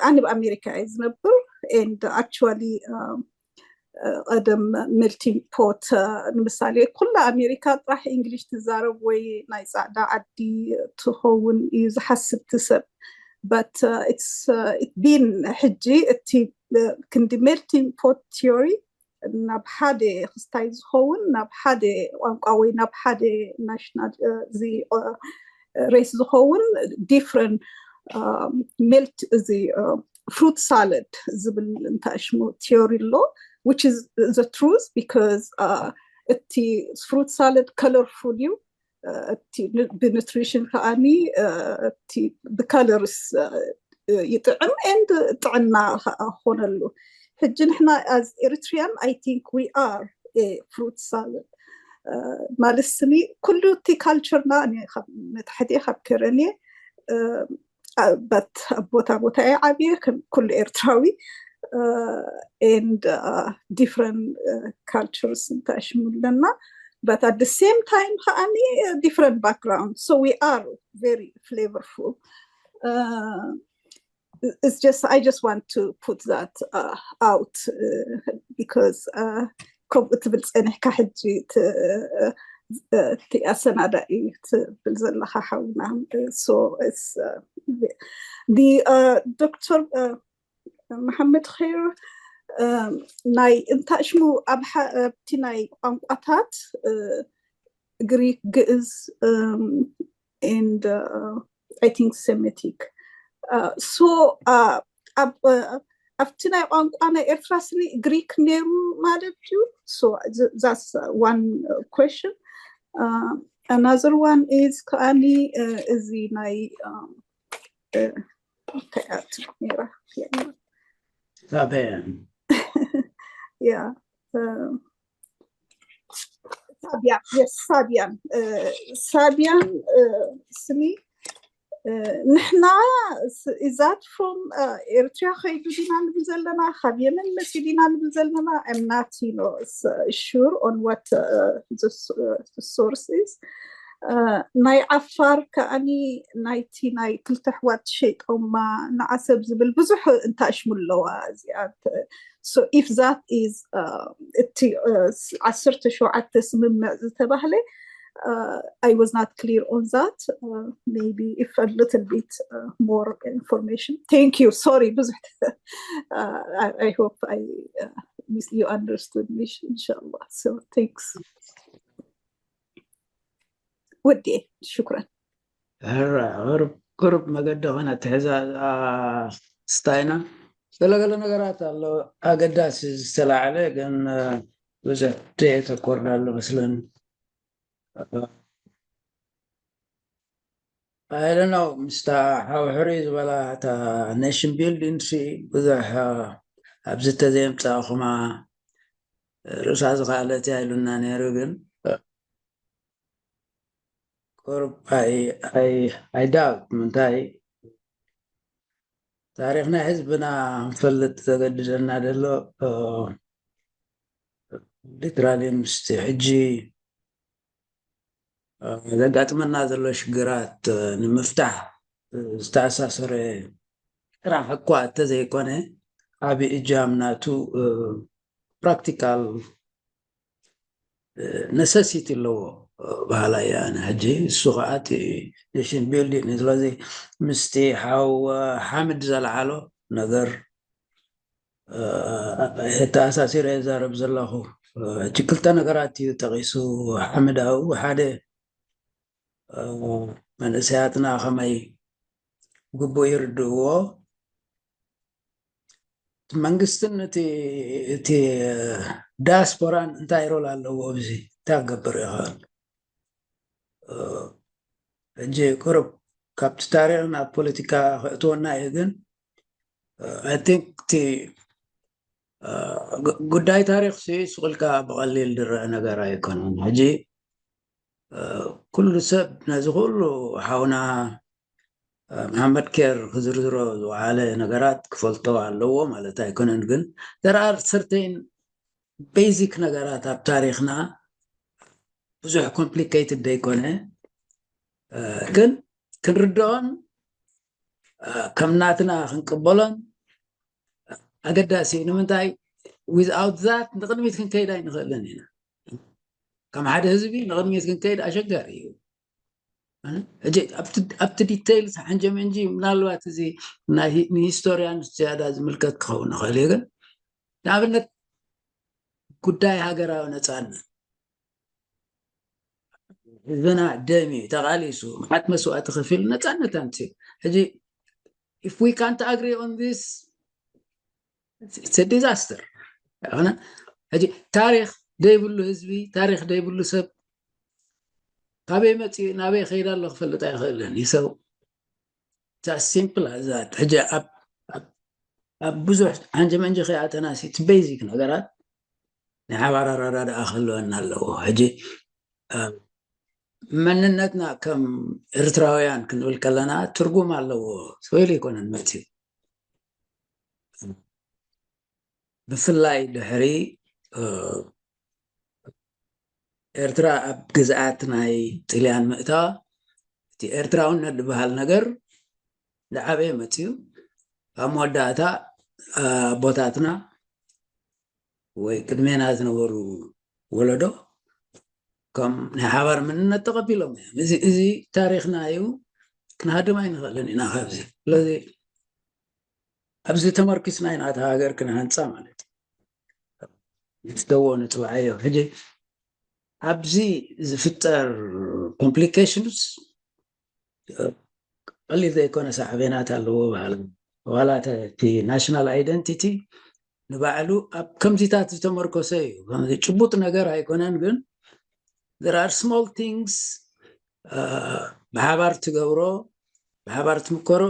ኣነ ኣብ ኣሜሪካ እየ ዝነብር and actually ቀደም melting pot ንምሳሌ ኩላ ኣሜሪካ ጥራሕ እንግሊሽ ትዛረብ ወይ ናይ ፃዕዳ ዓዲ ትኸውን እዩ ዝሓስብ እቲ ሰብ። But it's been ሕጂ እቲ ክንዲ melting pot theory ናብ ሓደ ክስታይ ዝኸውን ናብ ሓደ ቋንቋ ወይ ናብ ሓደ ናሽናል እዚ race ዝኸውን different milk እዚ fruit salad ዝብል እንታይ ሽሙ theory ኣሎ, which is the truth because እቲ fruit salad colorful እዩ። እቲ ብ nutrition ከዓኒ እቲ ብ calories ይጥዕም and ጥዕና ከዓ ኾነሉ። ሕጂ ንሕና as Eritrean I think we are a fruit salad ማለት ስኒ ኩሉ እቲ culture ና መታሕቲ ካብ ከረን እየ but ኣብ ቦታ ቦታ እየ ዓብየ ከም ኩሉ ኤርትራዊ and different cultures እንታይ ሽሙ ኣለና but at the same time ከዓኒ different background, so we are very flavorful. It's just, I just want to put that out because ከምኡ ትብል ፀኒሕካ ሕጂ እቲ ኣሰናዳኢ ትብል ዘለካ ሓውና so it's the doctor መሓመድ ኸይር ናይ እንታይ ሽሙ ኣብቲ ናይ ቋንቋታት ግሪክ ግእዝ and I think Semitic so ኣብቲ ናይ ቋንቋ ናይ ኤርትራ ስኒ ግሪክ ነይሩ ማለት እዩ so that's one question. Another one is ከዓኒ እዚ ናይ Sabian. Yeah. Sabian, yes, Sabian. Sabian ስኒ ንሕና is that from ኤርትራ ከይዱ ዲና ንብል ዘለና ካብ የመን መፂ ዲና ንብል ዘለና I'm not you know sure on what the source is. ናይ ዓፋር ከዓኒ ናይቲ ናይ ክልተ ኣሕዋት ሸይጦማ ንዓሰብ ዝብል ብዙሕ እንታይ ሽሙ ኣለዋ እዚኣ so if that is እቲ ዓሰርተ ሸውዓተ ስምምዕ ዝተባህለ I was not clear on that. Maybe if a little bit more information. Thank you. Sorry ብዙሕ I hope I you understood me. إن شاء الله. So thanks. ውዴ ሽኩረን። ሕራ ቅርብ መገዲ ኾነ ትሕዛ ስታይና ገለገለ ነገራት ኣሎ ኣገዳሲ ዝተላዕለ ግን ብዙሕ ተየተኮርናሉ መስለኒ። I don't know ምስታ ሓውሕሪ ዝበላ እታ nation building ሲ ብዙሕ ኣብዚ ተዘየምፃእኹማ ርእሳ ዝኸኣለት እያ ኢሉና ነይሩ ግን ቁሩብ I doubt ምንታይ ታሪኽና ህዝብና ክንፈልጥ ዘገድደና ዘሎ literally ምስቲ ሕጂ ዘጋጥመና ዘሎ ሽግራት ንምፍታሕ ዝተኣሳሰረ ስራሕ እኳ እንተዘይኮነ ዓብዪ እጃም ናቱ practical necessity ኣለዎ በሃላይ እየ ኣነ። ሕጂ እሱ ከዓ እቲ nation building እዩ። ስለዚ ምስቲ ሓው ሓምድ ዘልዓሎ ነገር ተኣሳሲረ እዛረብ ዘለኹ። ሕጂ ክልተ ነገራት እዩ ጠቒሱ ሓምድ ኣብኡ። ሓደ መንእሰያትና ከመይ ግቡእ ይርድእዎ፣ መንግስትን እቲ ዳያስፖራን እንታይ ሮል ኣለዎ ኣብዚ እንታይ ክገብር ይኽእል? ሕጂ ቁሩብ ካብቲ ታሪኽ ናብ ፖለቲካ ክእትወና እዩ ግን I think እቲ ጉዳይ ታሪኽ ሲ ስቕ ኢልካ ብቐሊል ዝረአ ነገር ኣይኮነን። ሕጂ ኩሉ ሰብ ነዚ ኩሉ ሓውና መሓመድ ኬር ክዝርዝሮ ዝወዓለ ነገራት ክፈልጦ ኣለዎ ማለት ኣይኮነን። ግን there are certain basic ነገራት ኣብ ታሪኽና ብዙሕ complicated ዘይኮነ ግን ክንርድኦን ከም ናትና ክንቅበሎን ኣገዳሲ እዩ። ንምንታይ without that ንቕድሚት ክንከይድ ኣይንኽእልን ኢና። ከም ሓደ ህዝቢ ንቕድሚት ክንከይድ ኣሸጋሪ እዩ። ሕጂ ኣብቲ details ሓንጀመንጂ ምናልባት እዚ ንሂስቶሪያን ዝያዳ ዝምልከት ክኸውን ይኽእል እዩ ግን ንኣብነት ጉዳይ ሃገራዊ ነፃነት ህዝብና ደም እዩ ተቓሊሱ፣ መዓት መስዋእቲ ከፊሉ ነፃነት ኣምፅኡ። ሕጂ if we can't agree on this, it's a disaster። ሕጂ ታሪክ ዘይብሉ ህዝቢ፣ ታሪክ ዘይብሉ ሰብ ካበይ መፂኡ ናበይ ከይዳ ኣሎ ክፈልጥ ኣይኽእልን እዩ። So simple as that። ሕጂ ኣብ ብዙሕ ዓንጂ መንጂ ከይኣተናሲ እቲ ቤዚክ ነገራት ናይ ሓባር ኣረዳድኣ ክህልወና ኣለዎ። ሕጂ መንነትና ከም ኤርትራውያን ክንብል ከለና ትርጉም ኣለዎ። ስወይሉ ኣይኮነን መፅኡ፣ ብፍላይ ድሕሪ ኤርትራ ኣብ ግዝኣት ናይ ጥልያን ምእታዋ እቲ ኤርትራውነት ዝበሃል ነገር ዝዓበየ መፅኡ። ኣብ መወዳእታ ኣቦታትና ወይ ቅድሜና ዝነበሩ ወለዶ ከም ናይ ሓባር መንነት ተቐቢሎም እዮም። እዚ ታሪክና እዩ፣ ክንሃድም ኣይንኽእልን ኢና ካብዚ። ስለዚ ኣብዚ ተመርኪስና ኢና እታ ሃገር ክንሃንፃ ማለት እዩ። ንስደዎ ንፅዋዓዮ። ሕጂ ኣብዚ ዝፍጠር ኮምፕሊኬሽንስ ቀሊል ዘይኮነ ሳዕቤናት ኣለዎ በሃል። ዋላ እቲ ናሽናል ኣይደንቲቲ ንባዕሉ ኣብ ከምዚታት ዝተመርኮሰ እዩ። ከምዚ ጭቡጥ ነገር ኣይኮነን፣ ግን there are small things ብሓባር ትገብሮ፣ ብሓባር ትምከሮ፣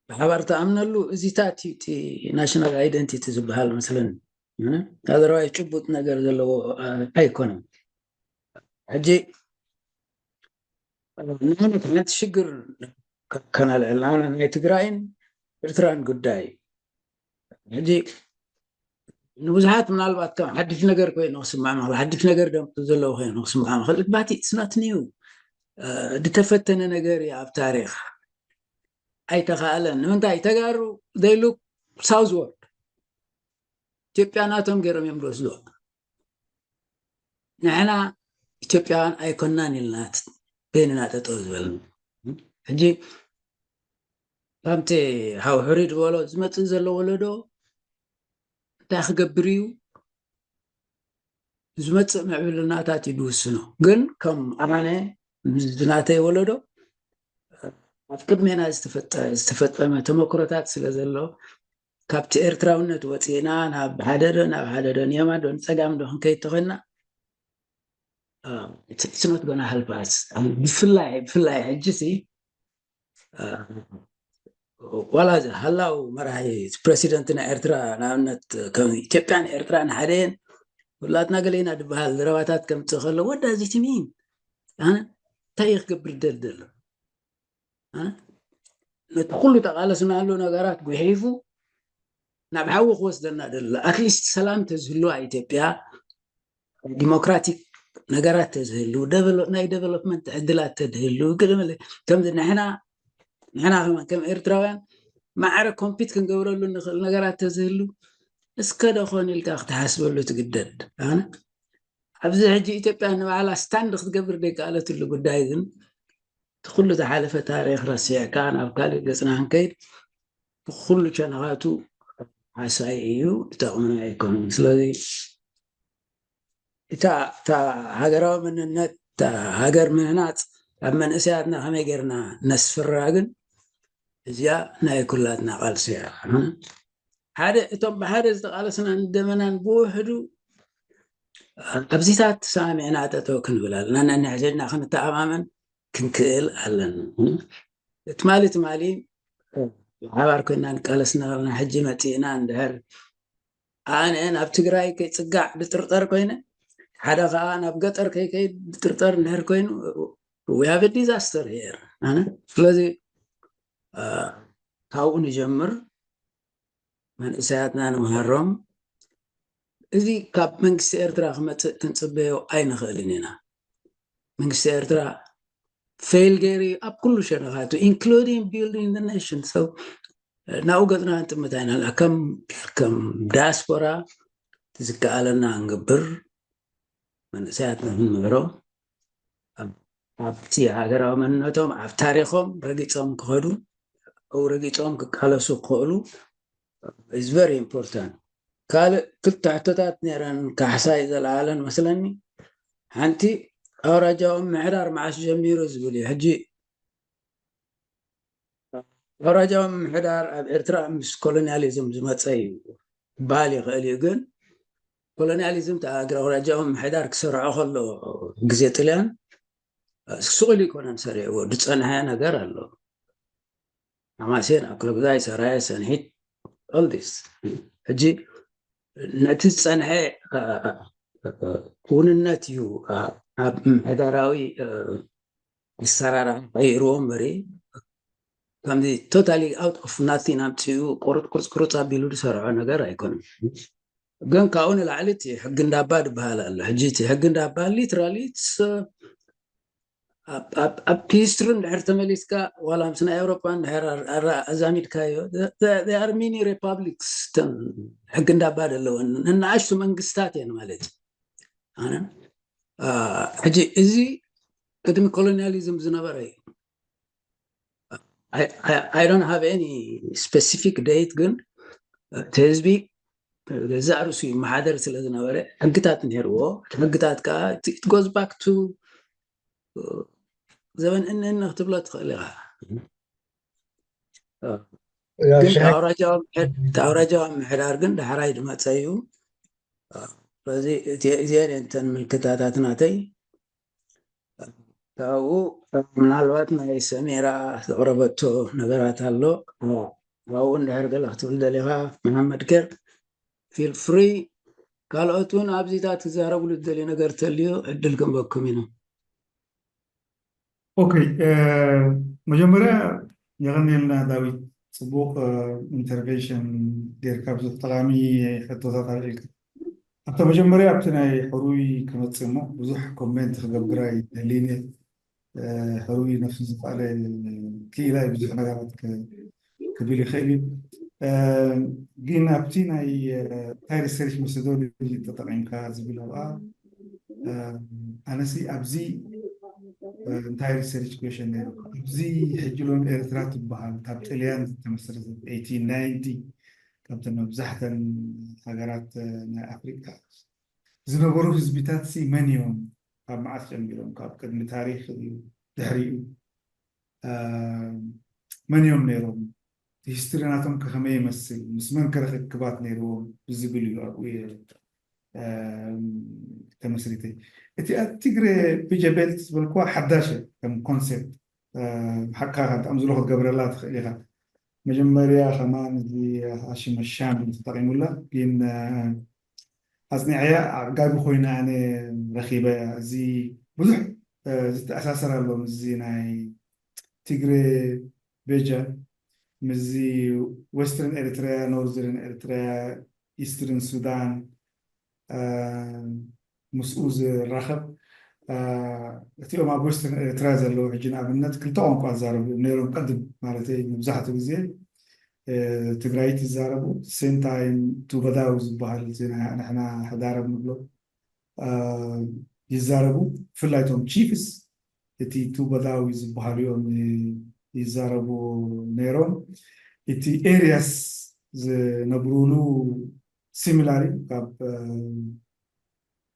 ብሓባር ትኣምነሉ እዚታት እዩ እቲ ናሽናል ኣይደንቲቲ ዝበሃል መስለኒ። ኣዘርባይ ጭቡጥ ነገር ዘለዎ ኣይኮነን። ሕጂ ንኣብነት ሓንቲ ሽግር ከነልዕል ናይ ትግራይን ኤርትራን ጉዳይ። ሕጂ ንብዙሓት ምናልባት ከም ሓድሽ ነገር ኮይኑ ክስማዕ መኽእል፣ ሓድሽ ነገር ደምፅእ ዘለዎ ኮይኑ ክስማዕ መኽእል። ባቲ it's not new። ዝተፈተነ ነገር እዩ ኣብ ታሪክ። ኣይተኻእለን። ንምንታይ? ተጋሩ they look southward። ኢትዮጵያ ናቶም ገይሮም እዮም ዝወስዱ። ንሕና ኢትዮጵያውያን ኣይኮናን ኢልና በይንና ጠጠው ዝበልና። ሕጂ ከምቲ ሓው ሕሩይ ዝበሎ ዝመፅእ ዘሎ ወለዶ እንታይ ክገብር እዩ ዝመፅእ ምዕብልናታት እዩ ዝውስኖ። ግን ከም ኣነ ዝናተይ ወለዶ ኣብ ቅድሜና ዝተፈጠመ ተመክሮታት ስለ ዘሎ ካብቲ ኤርትራውነት ወፂእና ናብ ሓደ ዶ ናብ ሓደ ዶ ንየማን ዶ ንፀጋም ዶ ክንከይድ ተኾይንና it's not gonna help us። ብፍላይ ብፍላይ ሕጂ ሲ ዋላ ሃላው መራሒ ፕረሲደንት ናይ ኤርትራ ንኣብነት ከም ኢትዮጵያን ኤርትራን ሓደ እየን ሁላትና ገለ ኢና ዝበሃል ዘረባታት ከምፅእ ከሎ what does it mean? ኣነ እንታይ እየ ክገብር ደል ዘሎ? ነቲ ኩሉ ተቃለስናሉ ነገራት ጉሒፉ ናብ ሓዊ ክወስደና ደሎ ኣትሊስት ሰላም ተዝህልዋ ኢትዮጵያ ዲሞክራቲክ ነገራት ተዝህሉ ናይ ዴቨሎፕመንት ዕድላት ተዝህሉ ግድምለ ከምዚ ንሕና ንሕና ከማን ከም ኤርትራውያን ማዕረ ኮምፒት ክንገብረሉ ንኽእል ነገራት ተዝህሉ እስከ ደኾን ኢልካ ክትሓስበሉ ትግደድ። ኣነ ኣብዚ ሕጂ ኢትዮጵያ ንባዕላ ስታንድ ክትገብር ደይከኣለትሉ ጉዳይ ግን እቲ ኩሉ ዝሓለፈ ታሪክ ረሲዕካ ናብ ካልእ ገፅና ክንከይድ ብኩሉ ሸነኻቱ ሓሳይ እዩ፣ ዝጠቕመና ኣይኮነን። ስለዚ እታ እታ ሃገራዊ መንነት እታ ሃገር ምህናፅ ኣብ መንእሰያትና ከመይ ጌርና ነስፍራ ግን እዚኣ ናይ ኩላትና ቃልሲ እያ። ሓደ እቶም ብሓደ ዝተቃለስናን ደመናን ብውሕዱ ኣብዚታት ተሰማሚዕና ጠጠው ክንብል ኣለና። ነንሕድሕድና ክንተኣማመን ክንክእል ኣለና። ትማሊ ትማሊ ሓባር ኮይና ንቃለስ ነበርና። ሕጂ መፂእና እንድሕር ኣነ ናብ ትግራይ ከይፅጋዕ ድጥርጠር ኮይነ ሓደ ከዓ ናብ ገጠር ከይከይድ ድጥርጠር እንድሕር ኮይኑ we have a disaster here። ኣነ ስለዚ ካብኡ ንጀምር፣ መንእሰያትና ንምሃሮም። እዚ ካብ መንግስቲ ኤርትራ ክመፅእ ክንፅበዮ ኣይንኽእልን ኢና። መንግስቲ ኤርትራ ፌል ገይሩ ኣብ ኩሉ ሸነኻቱ including building the nation። So ናብኡ ገፅና ክንጥምት ኣይንኽእልን። ከም ከም ዳያስፖራ ዝከኣለና ክንገብር መንእሰያትና ክንምህሮም ኣብቲ ሃገራዊ መንነቶም ኣብ ታሪኾም ረጊፆም ክኸዱ ረጊፆም ክቃለሱ ክኽእሉ is very important። ካልእ ክልተ ሕቶታት ነይረን ካሕሳይ ዘለኣለን መስለኒ። ሓንቲ ኣውራጃዊ ምሕዳር መዓስ ጀሚሩ ዝብል እዩ። ሕጂ ኣውራጃዊ ምሕዳር ኣብ ኤርትራ ምስ ኮሎኒያሊዝም ዝመፀ እዩ ክበሃል ይኽእል እዩ። ግን ኮሎኒያሊዝም ተኣግረ ኣውራጃዊ ምሕዳር ክሰርዖ ከሎ ግዜ ጥልያን ስቕ ኢሉ ይኮነን ሰሪዕዎ፣ ዝፀንሐ ነገር ኣሎ። ሓማሴን፣ ኣክለጉዛይ፣ ሰራየ፣ ሰንሒት፣ all this። ሕጂ ነቲ ዝፀንሐ ክውንነት እዩ ኣብ ምሕደራዊ ኣሰራርሓ ቀይርዎ እምበሪ፣ ከምዚ totally out of nothing ኣምፅኡ ቁርፅ ቁርፅ ቁርፅ ኣቢሉ ዝሰርዖ ነገር ኣይኮነን። ግን ካብኡ ንላዕሊ እቲ ሕጊ እንዳባ ዝበሃል ኣሎ። ሕጂ እቲ ሕጊ እንዳባ literally ኣብ ሂስትሪ እንድሕር ተመሊስካ፣ ዋላ ምስ ናይ ኤውሮጳ እንድሕር ኣዛሚድካዮ፣ they are mini republics፣ እተን ሕጊ እንዳባ ዘለወን ንኣሽቱ መንግስታት እየን ማለት እዩ። ኣነ ሕጂ እዚ ቅድሚ ኮሎኒያሊዝም ዝነበረ እዩ። I don't have any specific date፣ ግን እቲ ህዝቢ ገዛእ ርእሱ ይመሓደር ስለ ዝነበረ ሕግታት ነይርዎ። ሕግታት ከዓ it goes back to ዘበን እነነ ክትብሎ ትኽእል ኢኻ። ግን እቲ ኣውራጃዊ ምሕዳር ግን ዳሕራይ ዝመፀ እዩ። ስለዚ እዚአን እተን ምልክታታት ናተይ። ካብኡ ምናልባት ናይ ሰሜራ ዘቕረበቶ ነገራት ኣሎ። ካብኡ እንድሕር ገለ ክትብል ደሊኻ መሓመድ ኬር፣ feel free። ካልኦት እውን ኣብዚታት ክዛረብሉ ዝደልዩ ነገር ተልዩ ዕድል ክንበኩም ኢና። ኦኬ፣ መጀመርያ የቐንየልና ዳዊት፣ ፅቡቕ ኢንተርቬንሽን ጌርካ፣ ብዙሕ ጠቓሚ ሕቶታት ኣልዒልካ። ኣብታ መጀመርያ ኣብቲ ናይ ሕሩይ ክመፅእ እሞ ብዙሕ ኮሜንት ክገብር ኣይደልን እየ። ሕሩይ ነፍሱ ዝኸኣለ ክኢላ እዩ፣ ብዙሕ ነገራት ክብል ይኽእል እዩ። ግን ኣብቲ ናይ እንታይ ሪሰርች መቶዶሎጂ ተጠቒምካ ዝብል ኣብኣ ኣነሲ ኣብዚ እንታይ ሪሰርች ኩዌሽን ነይሩ። ኣብዚ ሕጂ ሎም ኤርትራ ትበሃል ካብ ጥልያን ዝተመስረተት eighteen ninety፣ ካብተን መብዛሕተን ሃገራት ናይ ኣፍሪቃ ዝነበሩ ህዝቢታት ሲ መን እዮም? ካብ መዓስ ጀሚሮም? ካብ ቅድሚ ታሪኽ ድሕሪኡ መን እዮም ነይሮም? ሂስትሪ ናቶም ከ ከመይ ይመስል? ምስ መን ከ ርክክባት ነይርዎም? ብዝብል እዩ ኣብኡ ተመስሪተ። እቲ ትግረ ብጀ ቤልት ዝበልክዋ ሓዳሽ ከም ኮንሴፕት ሓቅካ ከምዚ ክትገብረላ ትኽእል ኢኻ። መጀመርያ ከማን እዚ ሃሽም ሻም ተጠቂሙላ፣ ግን ኣፅኒዐያ ኣዕጋቢ ኮይና ኣነ ረኪበ። እዚ ብዙሕ ዝተኣሳሰር ኣሎ ምስዚ ናይ ትግሬ ቤጃ፣ ምስዚ ዌስተርን ኤርትራ፣ ኖርዘርን ኤርትራ፣ ኢስትርን ሱዳን ምስኡ ዝራኸብ። እቲኦም ኣብ ዌስተርን ኤርትራ ዘለዉ ሕጂ ንኣብነት ክልተ ቋንቋ ዝዛረቡ እዮም ነይሮም፣ ቀድም ማለተይ መብዛሕትኡ ግዜ ትግራይት ይዛረቡ። ሴም ታይም ቱበዳዊ ዝበሃል ንሕና ሕዳረብ ንብሎ ይዛረቡ። ብፍላይ እቶም ቺፍስ እቲ ቱበዳዊ ዝበሃሉ እዮም ይዛረቡ ነይሮም። እቲ ኤሪያስ ዝነብሩሉ ሲሚላሪ ካብ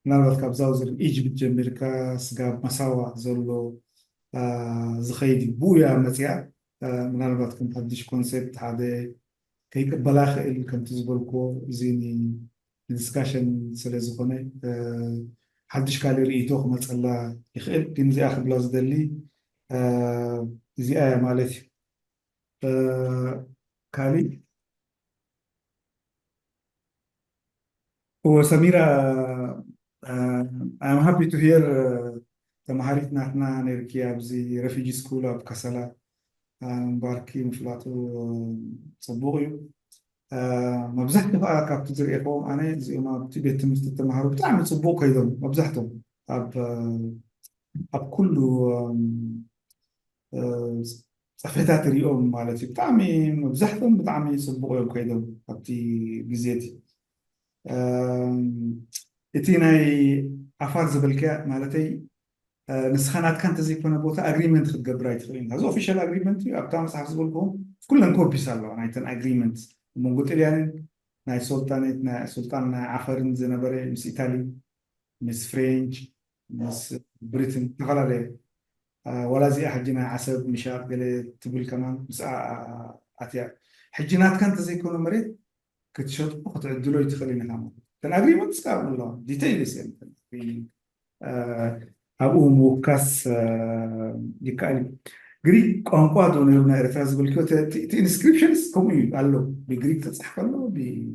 ምናልባት ካብ ዛውዝርን ኢጅፕት ጀሚርካ ስጋብ መሳዋ ዘሎ ዝኸይድ እዩ። ብኡያ መፅያ ምናልባት ከም ሓድሽ ኮንሴፕት ሓደ ከይቅበላ ይኽእል። ከምቲ ዝበልክዎ እዚ ንዲስካሽን ስለ ዝኾነ ሓድሽ ካልእ ርእይቶ ክመፀላ ይኽእል። ግን እዚኣ ክብላ ዝደሊ እዚኣ እያ ማለት እዩ። ካልእ እወ ሰሚራ፣ I'm happy to hear ተማሃሪት ናትና ነርኪ ኣብዚ ረፊጂ ስኩል ኣብ ከሰላ ምንባርኪ ምፍላጡ ፅቡቕ እዩ። መብዛሕትኡ ከዓ ካብቲ ዝርእየክዎም ኣነ እዚኦም ኣብቲ ቤት ትምህርቲ ተማሃሩ ብጣዕሚ ፅቡቕ ከይዶም መብዛሕቶም ኣብ ኣብ ኩሉ ፀፈታት ሪኦም ማለት እዩ። ብጣዕሚ መብዛሕትኦም ብጣዕሚ ፅቡቕ እዮም ከይዶም ኣብቲ ግዜ እቲ እቲ ናይ ዓፋር ዝበልክያ ማለተይ ንስኻ ናትካ እንተዘይኮነ ቦታ ኣግሪመንት ክትገብር ኣይትኽእል ኢኻ። እዚ ኦፊሻል ኣግሪመንት እዩ። ኣብታ መፅሓፍ ዝበልኩም ኩለን ኮፒስ ኣለዋ ናይተን ኣግሪመንት መንጎ ጥልያንን ናይ ሶልጣኔት ናይ ሱልጣን ናይ ዓፈርን ዝነበረ ምስ ኢታሊ ምስ ፍሬንች ምስ ብሪትን ዝተፈላለየ፣ አ፣ ዋላ እዚኣ ሕጂ ናይ ዓሰብ ምሻጥ ገለ ትብል ከማን ምስኣ ኣትያ። ሕጂ ናትካ እንተዘይኮነ መሬት ክትሸጦ ክትዕድሎ ይትኽእል ኢኻ ማለት እዩ። እተን ኣግሪመንትስ ከዓ ኣለዋ፣ ዲቴይልስ እየን እተን ኣግሪመንት። አ፣ ኣብኡ ምውካስ፣ አ፣ ይከኣል እዩ። ግሪክ ቋንቋ ዶ ነይሩ ናይ ኤርትራ ዝበልክዮ? እቲ ኢንስክሪፕሽንስ ከምኡ እዩ ኣሎ፣ ብግሪክ ተጻሕፈ ኣሎ፣ ብ-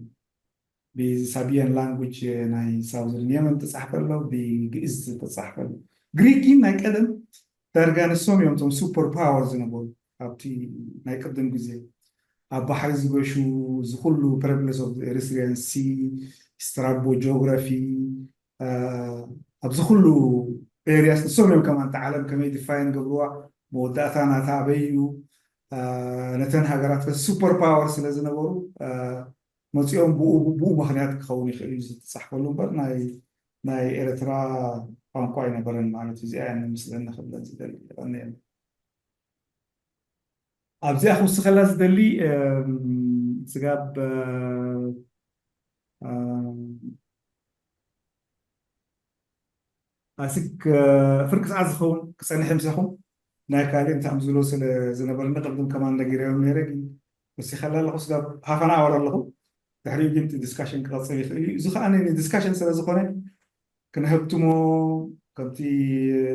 ብሳቢያን ላንጉጅ ናይ ሳውዘርን የመን ተጻሕፈ ኣሎ፣ ብግእዝ ተጻሕፈ ኣሎ። ግሪክ ግን ናይ ቀደም ዳርጋ ንሶም እዮም እቶም ሱፐር ፓወር ዝነበሩ ኣብቲ ናይ ቅድም ግዜ ኣብ ባሕሪ ዝገሹ፣ ዝኩሉ ፕረብለስ ኦፍ ኤሪትሪያን ሲ፣ ስትራቦ ጂኦግራፊ፣ ኣብዚ ኩሉ ኤሪያስ ንሶም እዮም ከማን እታ ዓለም ከመይ ዲፋይን ገብርዋ፣ መወዳእታ ናታ ኣበይ እዩ፣ ነተን ሃገራት ሱፐር ፓወር ስለ ዝነበሩ መፂኦም ብኡ ብኡ ምክንያት ክኸውን ይኽእል እዩ ዝተፃሕፈሉ እምበር ናይ ናይ ኤርትራ ቋንቋ ኣይነበረን ማለት እዩ። እዚኣ እያ ንምስለኒ ክብለን ዝደሊ። ይቐንየኒ። ኣብዚኣ ክውስኸላ ዝደሊ ስጋብ ኣስክ ፍርቂ ሰዓት ዝኸውን ክፀንሕ ምሳኹም ናይ ካልእ እንታይ ዝብሎ ስለ ዝነበረኒ ቅድም ከማን ነጊረዮም ነይረ። ግን ወሲኸላ ኣለኹ ስጋብ ሃፋን ኣወር ኣለኹ። ድሕሪኡ ግን ዲስካሽን ክቐፅል ይኽእል እዩ። እዚ ከዓ ዲስካሽን ስለ ዝኾነ ክንህብትሞ ከምቲ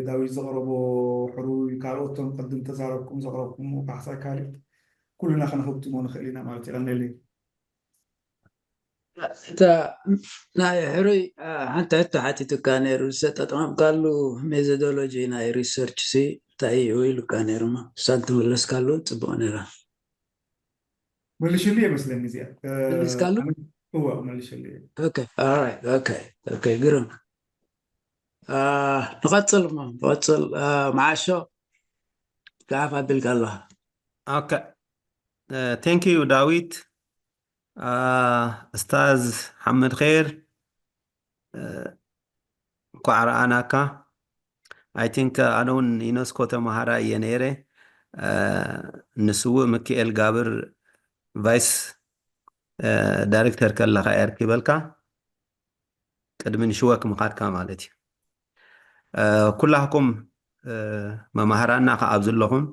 ዳዊት ዘቕረቦ ሕሩይ ካልኦቶም ቅድም ተዛረብኩም ዘቕረብኩም ካሕሳይ ካልእ ኩልና ክንህብትሞ ንኽእል ኢና ማለት ይቐነለይ። እታ ናይ ሕሩይ ሓንቲ ሕቶ ሓቲቱካ ነይሩ ዝተጠቀምካሉ ሜቶዶሎጂ ናይ ሪሰርች ሲ እንታይ እዩ ኢሉካ ነይሩ እሞ እሳን ትምለስካሉ ፅቡቅ ነይራ። መልሽሉ ይመስለኒ እዚኣ መልስካሉ እዋ መልሽሉ። ግርም ንቐፅል እሞ ንቐፅል። መዓሾ ጋፍ ኣቢልካ ኣለኻ። ቴንክ ዩ ዳዊት። እስታዝ ሓመድ ኸይር እንኳዕ ረኣናካ። ኣይ ቲንክ ኣነ እውን ዩነስኮ ተምሃራይ እየ ነይረ። ንስውእ ምክኤል ጋብር ቫይስ ዳይሬክተር ከለኻ እየ ኣርኪበልካ፣ ቅድሚ ንሽወክ ምኻድካ ማለት እዩ። ኩላህኩም መማህራና ከ ኣብ ዘለኹም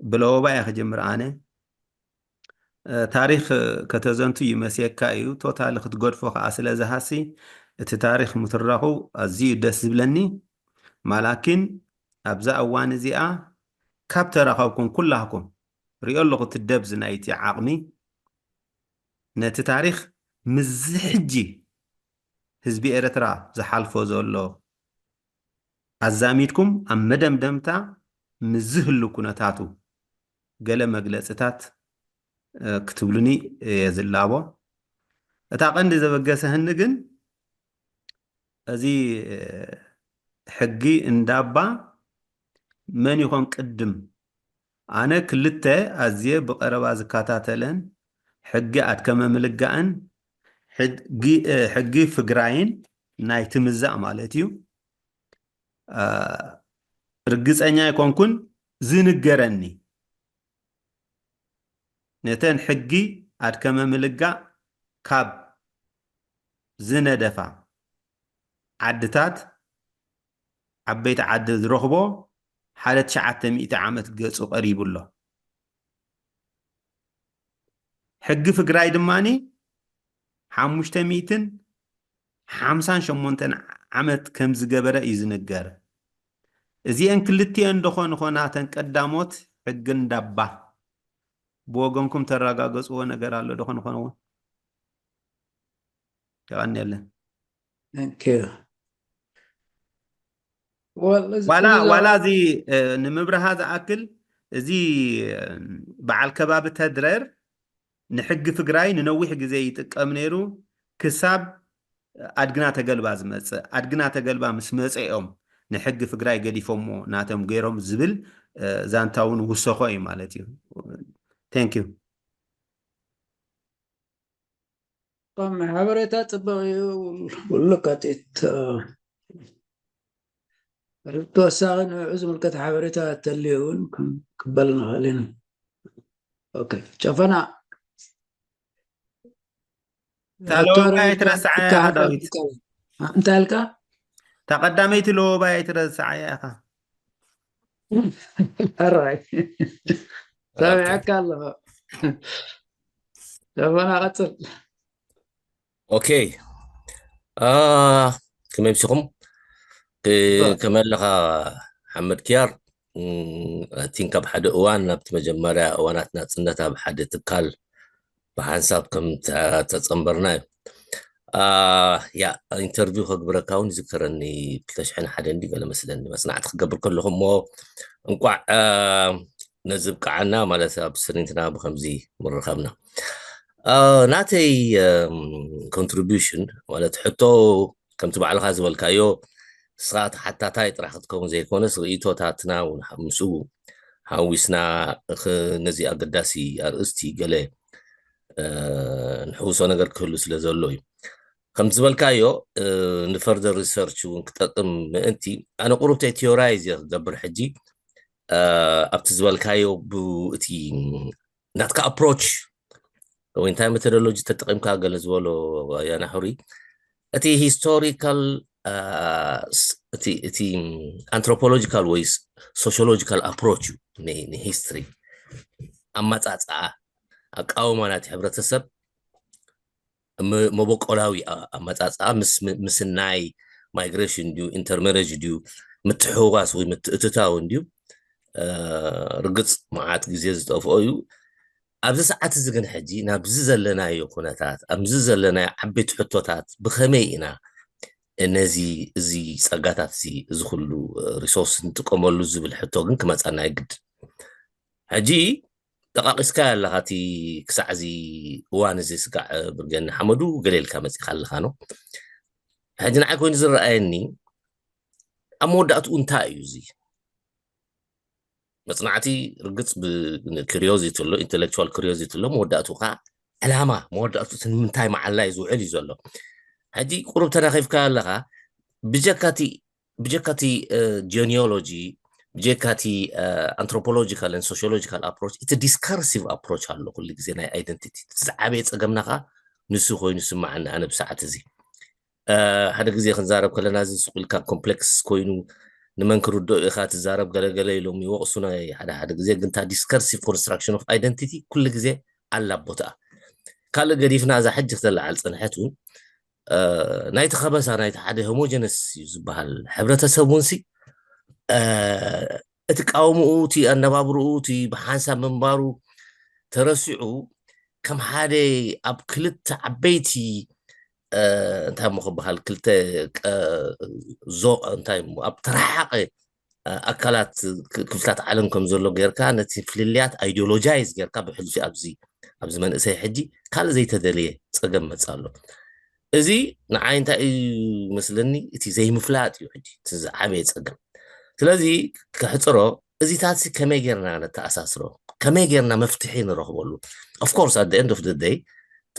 ብለወባ እየ ክጅምር ኣነ። ታሪክ ከተዘንቱ ይመስየካ እዩ፣ ቶታሊ ክትገድፎ ከዓ ስለ ዝሃሲ እቲ ታሪክ ምትራኹ ኣዝዩ ደስ ዝብለኒ። ማላኪን ኣብዛ እዋን እዚኣ ካብ ተረኸብኩም ኩላህኩም ሪኦ ኣለኹ እቲ ደብዝ ናይቲ ዓቕሚ ነቲ ታሪክ ምስዚ ሕጂ ህዝቢ ኤርትራ ዝሓልፎ ዘሎ ኣዛሚድኩም ኣብ መደምደምታ ምስ ዝህሉ ኩነታቱ ገለ መግለጽታት ክትብሉኒ እየ ዝላቦ። እታ ቀንዲ ዘበገሰህኒ ግን እዚ ሕጊ እንዳባ መን ይኾን ቅድም? ኣነ ክልተ ኣዝየ ብቐረባ ዝከታተለን ሕጊ ኣድከመ ምልጋእን ሕጊ ፍግራይን ናይ ትምዛእ ማለት እዩ። ርግፀኛ ኣይኮንኩን ዝንገረኒ ነተን ሕጊ ኣድከመ ምልጋእ ካብ ዝነደፋ ዓድታት ዓበይቲ ዓዲ ዝረኽቦ ሓደ ትሽዓተ ሚእቲ ዓመት ገፁ ቀሪቡ ኣሎ። ሕጊ ፍግራይ ድማ ሓሙሽተ ሚእትን ሓምሳን ሸሞንተን ዓመት ከም ዝገበረ እዩ ዝንገር። እዚአን ክልቲአን ዶ ኾን ኾና ተን ቀዳሞት ሕጊ እንዳባ ብወገንኩም ተረጋገፅዎ ነገር ኣሎ ዶ ኾን ኾን እውን የቐንየለን። ዋላ እዚ ዋላ ኩሉ ዋላ እዚ እ፣ ንምብርሃ ዝኣክል እዚ እ፣ በዓል ከባቢ ተድረር ንሕጊ ትግራይ ንነዊሕ ግዜ ይጥቀም ነይሩ ክሳብ ኣድግና ተገልባ ዝመፅእ። ኣድግና ተገልባ ምስ መፀ እዮም ንሕጊ ትግራይ ገዲፎሞ ናቶም ገይሮም ዝብል እ፣ ዛንታ እውን ውሰኾ እዩ ማለት እዩ። Thank you። ከም ሓበሬታ ፅቡቅ እዩ። ኩሉ ከቲት ተወሳኺ ንዕኡ ዝምልከት ሓበሬታ ተልዩ እውን ክንቅበል ንኽእል ኢና። ኦኬ ጨፈና ታለወካ ኣይትረስዓ ኢኻ ዳዊት። እንታይ ኢልካ? እታ ቀዳመይቲ ለወባይ ኣይትረስዓያ ኢኻ። ሕራይ ሰሚዐካ ኣለኹ። ደበና ቀፅል። ኦኬ። ከመይ ምሲኹም? ከመይ ኣለኻ ሓመድ ኪያር? ኣቲንክ ኣብ ሓደ እዋን ናብቲ መጀመርያ እዋናት ናፅነት ኣብ ሓደ ትካል ብሓንሳብ ከም ተፀንበርና እዩ። ያ ኢንተርቪው ከግብረካ እውን ይዝከረኒ። ክልተ ሽሕን ሓደን እንዲ ገለ መስለኒ መፅናዕቲ ክገብር ከለኹ እሞ እንቋዕ ነዚ ብቅዓና ማለት ኣብ ስኒትና ብከምዚ ምርኻብና። ናተይ ኮንትሪቢሽን ማለት ሕቶ ከምቲ ባዕልካ ዝበልካዮ ንስኻ ተሓታታይ ጥራሕ ክትከውን ዘይኮነስ ርእይቶታትና እውን ምስኡ ሓዊስና ነዚ ኣገዳሲ ኣርእስቲ ገለ ንሕውሶ ነገር ክህሉ ስለ ዘሎ እዩ። ከምቲ ዝበልካዮ ንፈርደር ሪሰርች እውን ክጠቅም ምእንቲ ኣነ ቁሩብተይ ቲዮራይዝ እየ ክገብር ሕጂ ኣብቲ ዝበልካዮ ብእቲ ናትካ ኣፕሮች ወይ እንታይ ሜቶዶሎጂ ተጠቂምካ ገለ ዝበሎ ያናሕሪ እቲ ሂስቶሪካል እቲ ኣንትሮፖሎጂካል ወይ ሶሽዮሎጂካል ኣፕሮች እዩ ንሂስትሪ ኣመፃፅኣ ኣቃውማ ናቲ ሕብረተሰብ መበቆላዊ ኣመፃፅኣ ምስናይ ማይግሬሽን ድዩ ኢንተርሜሬጅ ድዩ ምትሕውዋስ ወይ ምትእትታው እንድዩ ርግፅ መዓት ግዜ ዝጠፍኦ እዩ። ኣብዚ ሰዓት እዚ ግን ሕጂ ናብዚ ዘለናዮ ኩነታት ኣብዚ ዘለናዮ ዓበይቲ ሕቶታት ብኸመይ ኢና ነዚ እዚ ፀጋታት እዚ እዚ ኩሉ ሪሶርስ ንጥቀመሉ ዝብል ሕቶ ግን ክመፃና ይግድ። ሕጂ ጠቃቂስካ ኣለኻ እቲ ክሳዕ እዚ እዋን እዚ ስጋዕ ብርጌድ ንሓመዱ ገለ ኢልካ መፂኻ ኣለኻ ነው። ሕጂ ንዓይ ኮይኑ ዝረኣየኒ ኣብ መወዳእትኡ እንታይ እዩ እዚ መፅናዕቲ ርግፅ ብክሪዮዚቲ ኣሎ ኢንቴሌክቹዋል ክሪዮዚቲ ኣሎ መወዳእትኡ ከዓ ዕላማ መወዳእትኡ እቲ ንምንታይ መዓላ እዩ ዝውዕል እዩ ዘሎ። ሕጂ ቁሩብ ተናኺፍካ ኣለኻ ብጀካቲ ብጀካቲ ጂኦኒዮሎጂ ብጀካቲ ኣንትሮፖሎጂካል ን ሶሽዮሎጂካል ኣፕሮች እቲ ዲስካርሲቭ ኣፕሮች ኣሎ ኩሉ ግዜ ናይ ኣይደንቲቲ ዝዓበየ ፀገምና ከዓ ንሱ ኮይኑ ስማዓኒ ኣነ ብሰዓት እዚ ሓደ ግዜ ክንዛረብ ከለና እዚ ስቁ ኢልካ ኮምፕሌክስ ኮይኑ ንመን ክርድኦ ኢኻ ትዛረብ ገለገለ ኢሎም ይወቕሱና ሓደ ሓደ ግዜ ግንታ ዲስከርሲቭ ኮንስትራክሽን ኦፍ ኣይደንቲቲ ኩሉ ግዜ ኣላ ቦታኣ ካልእ ገዲፍና እዛ ሕጂ ክተለዓል ፅንሐት እውን ናይቲ ከበሳ ናይቲ ሓደ ሆሞጀነስ እዩ ዝበሃል ሕብረተሰብ እውን ሲ እቲ ቃውምኡ እቲ ኣነባብርኡ እቲ ብሓንሳብ ምንባሩ ተረሲዑ ከም ሓደ ኣብ ክልተ ዓበይቲ እንታይ ሞ ክበሃል ክልተ ዞ እንታይ ኣብ ተረሓቀ ኣካላት ክፍልታት ዓለም ከም ዘሎ ጌርካ ነቲ ፍልልያት ኣይዲዮሎጃይዝ ጌርካ ብሕልፊ ኣብዚ ኣብዚ መንእሰይ ሕጂ ካልእ ዘይተደለየ ፀገም መፅ ኣሎ። እዚ ንዓይ እንታይ እዩ መስለኒ እቲ ዘይምፍላጥ እዩ ሕጂ እቲ ዝዓበየ ፀገም። ስለዚ ክሕፅሮ እዚታት ከመይ ጌርና ነተኣሳስሮ ከመይ ጌርና መፍትሒ ንረኽበሉ of course at the end of the day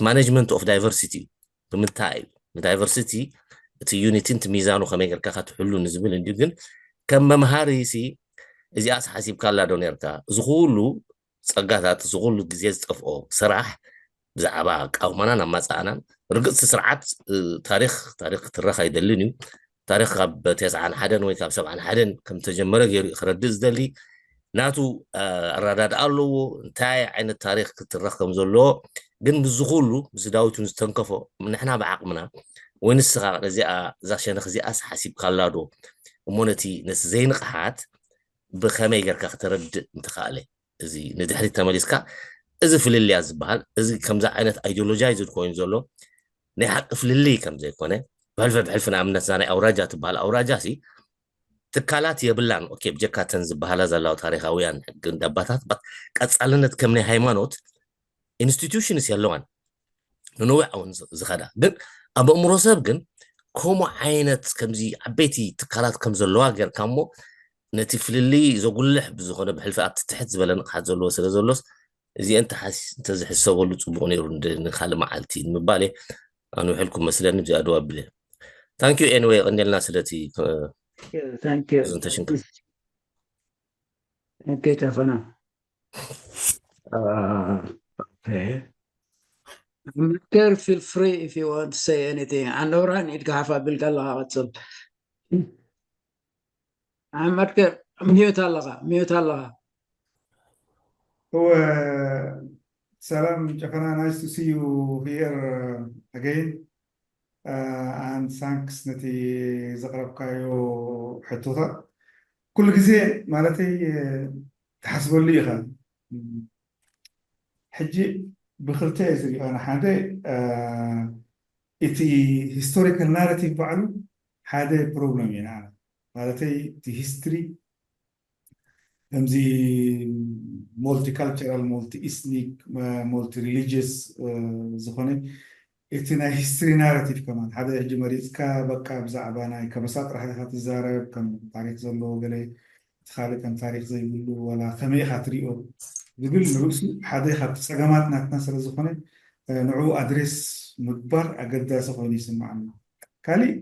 management of diversity እዩ ብምንታይ እዩ ንዳይቨርሲቲ እቲ ዩኒቲ ንቲ ሚዛኑ ከመይ ጌርካ ከትሕሉ ንዝብል እንዲዩ ግን ከም መምሃሪ ሲ እዚኣስ ሓሲብካላ ዶ ኔርካ እዚ ኩሉ ፀጋታት እዚ ኩሉ ግዜ ዝጠፍኦ ስራሕ ብዛዕባ ቃውማናን ኣማፃእናን ርግፅቲ ስርዓት ታሪክ ታሪክ ክትረኽ ኣይደልን እዩ ታሪክ ካብ ተስዓን ሓደን ወይ ካብ ሰብዓን ሓደን ከም ተጀመረ ገይሩ እዩ ክረድእ ዝደሊ ናቱ ኣረዳድኣ ኣለዎ እንታይ ዓይነት ታሪክ ክትረኽ ከም ዘለዎ ግን ምስዚ ኩሉ ምስ ዳዊት ዝተንከፎ ንሕና ብዓቅምና ወይ ንስኻ ነዚኣ እዛ ሸነኽ እዚኣስ ሓሲብካላ ዶ እሞ ነቲ ነቲ ዘይንቕሓት ብኸመይ ጌርካ ክተረድእ ምተኻእለ እዚ ንድሕሪት ተመሊስካ እዚ ፍልልያ ዝበሃል እዚ ከምዚ ዓይነት ኣይዲዮሎጃይዝድ ኮይኑ ዘሎ ናይ ሓቂ ፍልልይ ከም ዘይኮነ ብሕልፊ ብሕልፊ ንኣብነት እዛ ናይ ኣውራጃ ትበሃል ኣውራጃ ሲ ትካላት የብላን ኦኬ ብጀካተን ዝበሃላ ዘለዋ ታሪካውያን ሕግን ደባታት ቀፃልነት ከም ናይ ሃይማኖት ኢንስቲቱሽንስ የለዋን ንነዊሕ እውን ዝኸዳ ግን ኣብ ኣእምሮ ሰብ ግን ከምኡ ዓይነት ከምዚ ዓበይቲ ትካላት ከም ዘለዋ ጌርካ እሞ ነቲ ፍልልይ ዘጉልሕ ብዝኾነ ብሕልፊ ኣብቲ ትሕት ዝበለ ንቕሓት ዘለዎ ስለ ዘሎስ እዚአን ተዝሕሰበሉ ፅቡቅ ነይሩ ንካልእ መዓልቲ ንምባል ኣንውሕልኩም መስለኒ ብዚኣ ደው ኣብለ thank you anyway ቀንደልና ስለቲ presentation ተፈና Mister feel free if you want to say anything ኣነውራን ኢድካ ሓፍ ኣቢልካ ኣለካ ቀፅል ኣሕመድ ከ ምንዮት ኣለኻ ምንዮት ኣለኻ እወ ሰላም ጨፈና፣ nice to see you here again and thanks ነቲ ዘቕረብካዮ ሕቶታት። ኩሉ ግዜ ማለተይ ትሓስበሉ ኢኻ። ሕጂ ብክልተ እየ ዝሪኦ። ሓደ እቲ historical narrative ባዕሉ ሓደ problem እዩ ንዓና። ማለተይ እቲ history ከምዚ multicultural, multi-ethnic, multi-religious ዝኾነ እቲ ናይ history narrative ከማን ሓደ ሕጂ መሪፅካ በቃ ብዛዕባ ናይ ከበሳ ጥራሕ ኢኻ ትዛረብ፣ ከም ታሪክ ዘለዎ ገለ እቲ ካልእ ከም ታሪክ ዘይብሉ ዋላ ከመይ ኢኻ ትሪኦ ዝብል ንርእሱ ሓደ ካብቲ ፀገማት ናትና ስለ ዝኾነ ንዕኡ ኣድሬስ ምግባር ኣገዳሲ ኮይኑ ይስምዓኒ። ካሊእ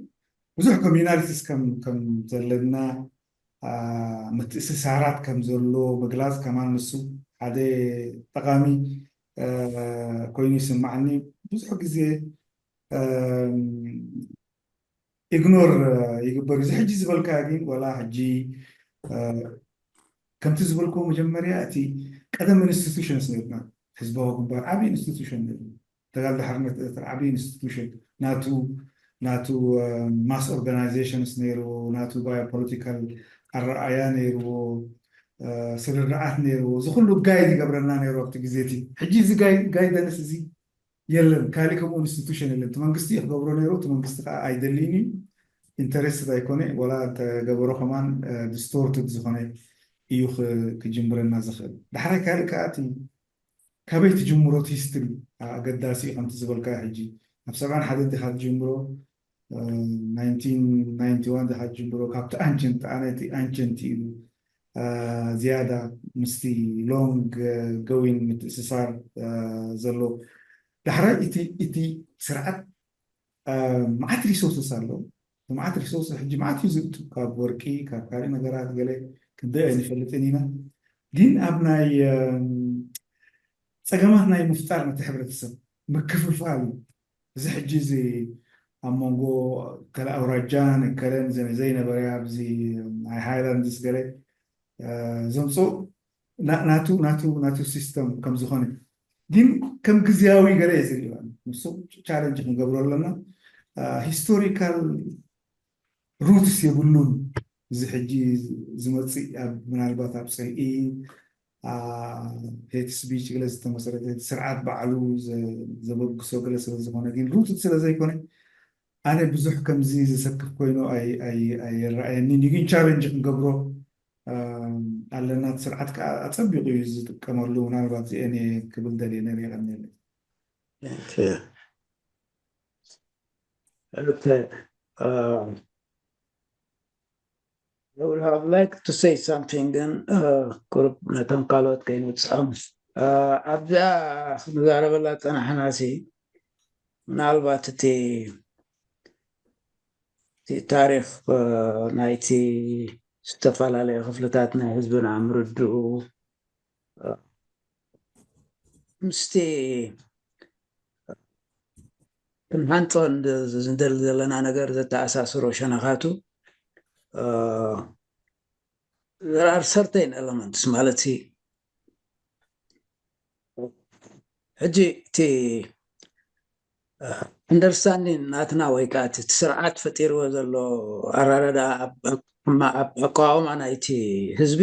ብዙሕ commonalities ከም ዘለና ምትእስሳራት ከም ዘሎ ምግላፅ ከማን ንሱ ሓደ ጠቓሚ ኮይኑ ይስምዓኒ። ብዙሕ ግዜ ignore ይግበር እዩ። እዚ ሕጂ ዝበልካ ግን ዋላ ሕጂ ከምቲ ዝበልክዎ መጀመርያ እቲ ቀደም institutions ነርና። ህዝባዊ ግንባር ዓብዪ institution ነሩ። ተጋድሎ ሓርነት ኤርትራ ዓብዪ institution ናቱ ናቱ mass organizations ነይርዎ፣ ናቱ biopolitical ኣረኣያ ነይርዎ፣ ስርርዓት ነይርዎ። እዚ ኩሉ guide ይገብረና ነይሩ ኣብቲ ግዜ እቲ። ሕጂ እዚ guidance እዚ የለን። ካሊእ ከምኡ institution የለን። እቲ መንግስቲ እዩ ክገብሮ ነይሩ። እቲ መንግስቲ ከዓ ኣይደልይን እዩ፣ interested ኣይኮነ፣ ወላ እንተገበሮ ከማን distorted ዝኾነ እዩ ክጅምረና ዝኽእል። ዳሕራይ ካልእ ከዓ እቲ ካበይ ትጅምሮ እቲ history ኣገዳሲ እዩ። ከምቲ ዝበልካ ሕጂ ኣብ ሰብዓን ሓደን ዲኻ ትጅምሮ፣ nineteen ninety one ዲኻ ትጅምሮ፣ ካብቲ ancient ኣነ እቲ ancient እዩ ዝያዳ ምስቲ long going ምትእስሳር ዘሎ። ዳሕራይ እቲ ስርዓት መዓት resources ኣሎ። መዓት resources ሕጂ መዓት እዩ ዝእቱ፣ ካብ ወርቂ፣ ካብ ካልእ ነገራት ገለ ክንደይ ኣይንፈልጥን ኢና። ግን ኣብ ናይ ፀገማት ናይ ምፍጣር ነቲ ሕብረተሰብ ምክፍፋል እዩ። እዚ ሕጂ እዚ ኣብ መንጎ ከለ ኣውራጃን ከለን ዘይነበረ ኣብዚ ናይ ሃይላንድስ ገለ ዘምፅኦ ናቱ ናቱ ናቱ system ከም ዝኾነ ግን ከም ግዝያዊ ገለ እየ ዝሪኦ። ንሱ challenge ክንገብሮ ኣለና። Historical roots የብሉን። እዚ ሕጂ ዝመፅእ ኣብ ምናልባት ኣብ ፅልኢ hate speech ገለ ዝተመሰረተ ስርዓት ባዕሉ ዘበግሶ ገለ ስለ ዝኾነ ግን rooted ስለ ዘይኮነ ኣነ ብዙሕ ከምዚ ዘሰክፍ ኮይኑ ኣይረኣየኒን እዩ። ግን challenge ክንገብሮ ኣለና። እቲ ስርዓት ከዓ ኣፀቢቑ እዩ ዝጥቀመሉ። ምናልባት እዚአን ክብል ደልየ ነረ። የቐንየለይ። I would have liked to say something ግን ቁሩብ ነቶም ካልኦት ከይንውፅኦም ኣብዚኣ ክንዛረበላ ዝፀናሕና ሲ ምናልባት እቲ እቲ ታሪክ ናይቲ ዝተፈላለዩ ክፍልታት ናይ ህዝብና ምርድኡ ምስቲ ክንሃንፆ ንደሊ ዘለና ነገር ዘተኣሳስሮ ሸነኻቱ there are certain elements ማለት ሕጂ እቲ understanding ናትና ወይ ከዓ እቲ ስርዓት ፈጢርዎ ዘሎ ኣራዳዳ ኣብ ኣቃዋውማ ናይቲ ህዝቢ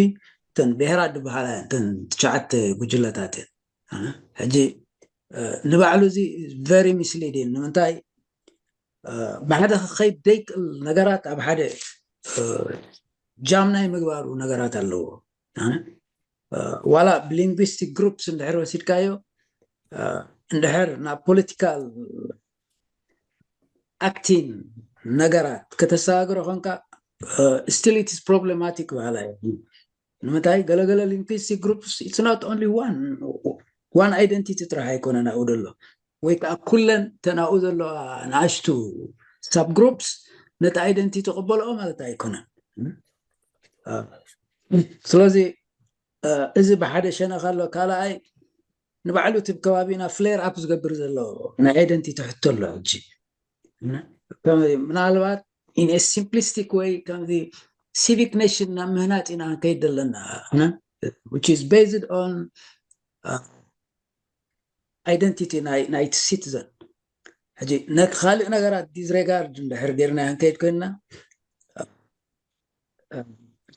እተን ብሄራት ዝበሃላ እተን ትሽዓተ ጉጅለታት እየን። ሕጂ ንባዕሉ እዚ very misleading ንምንታይ ብሓደ ክኸይድ ዘይክእል ነገራት ኣብ ሓደ ጃም ናይ ምግባሩ ነገራት ኣለዎ። ዋላ ብሊንግዊስቲክ ግሩፕስ እንድሕር ወሲድካዮ እንድሕር ናብ ፖለቲካል ኣክቲን ነገራት ከተሰጋግሮ ኮንካ still it is problematic በሃላ እዩ። ንምንታይ ገለገለ linguistic groups it's not only one one identity ጥራሕ ኣይኮነን ኣብኡ ዘሎ ወይ ከዓ ኩለን ተናኡ ዘለዋ ንኣሽቱ ሳብ ግሩፕስ ነቲ identity ቅበልኦ ማለት ኣይኮነን። ስለዚ እዚ ብሓደ ሸነኽ ኣሎ። ካልኣይ ንባዕሉ እቲ ከባቢና ፍሌር ኣፕ ዝገብር ዘሎ ናይ identity ሕቶ ኣሎ። ሕጂ ምናልባት in a simplistic way ከምዚ civic nation ናብ ምህናፅ ኢና ክንከይድ ዘለና፣ which is based on identity ናይቲ citizen። ሕጂ ነቲ ካልእ ነገራት disregard እንድሕር ጌርና ክንከይድ ኮይንና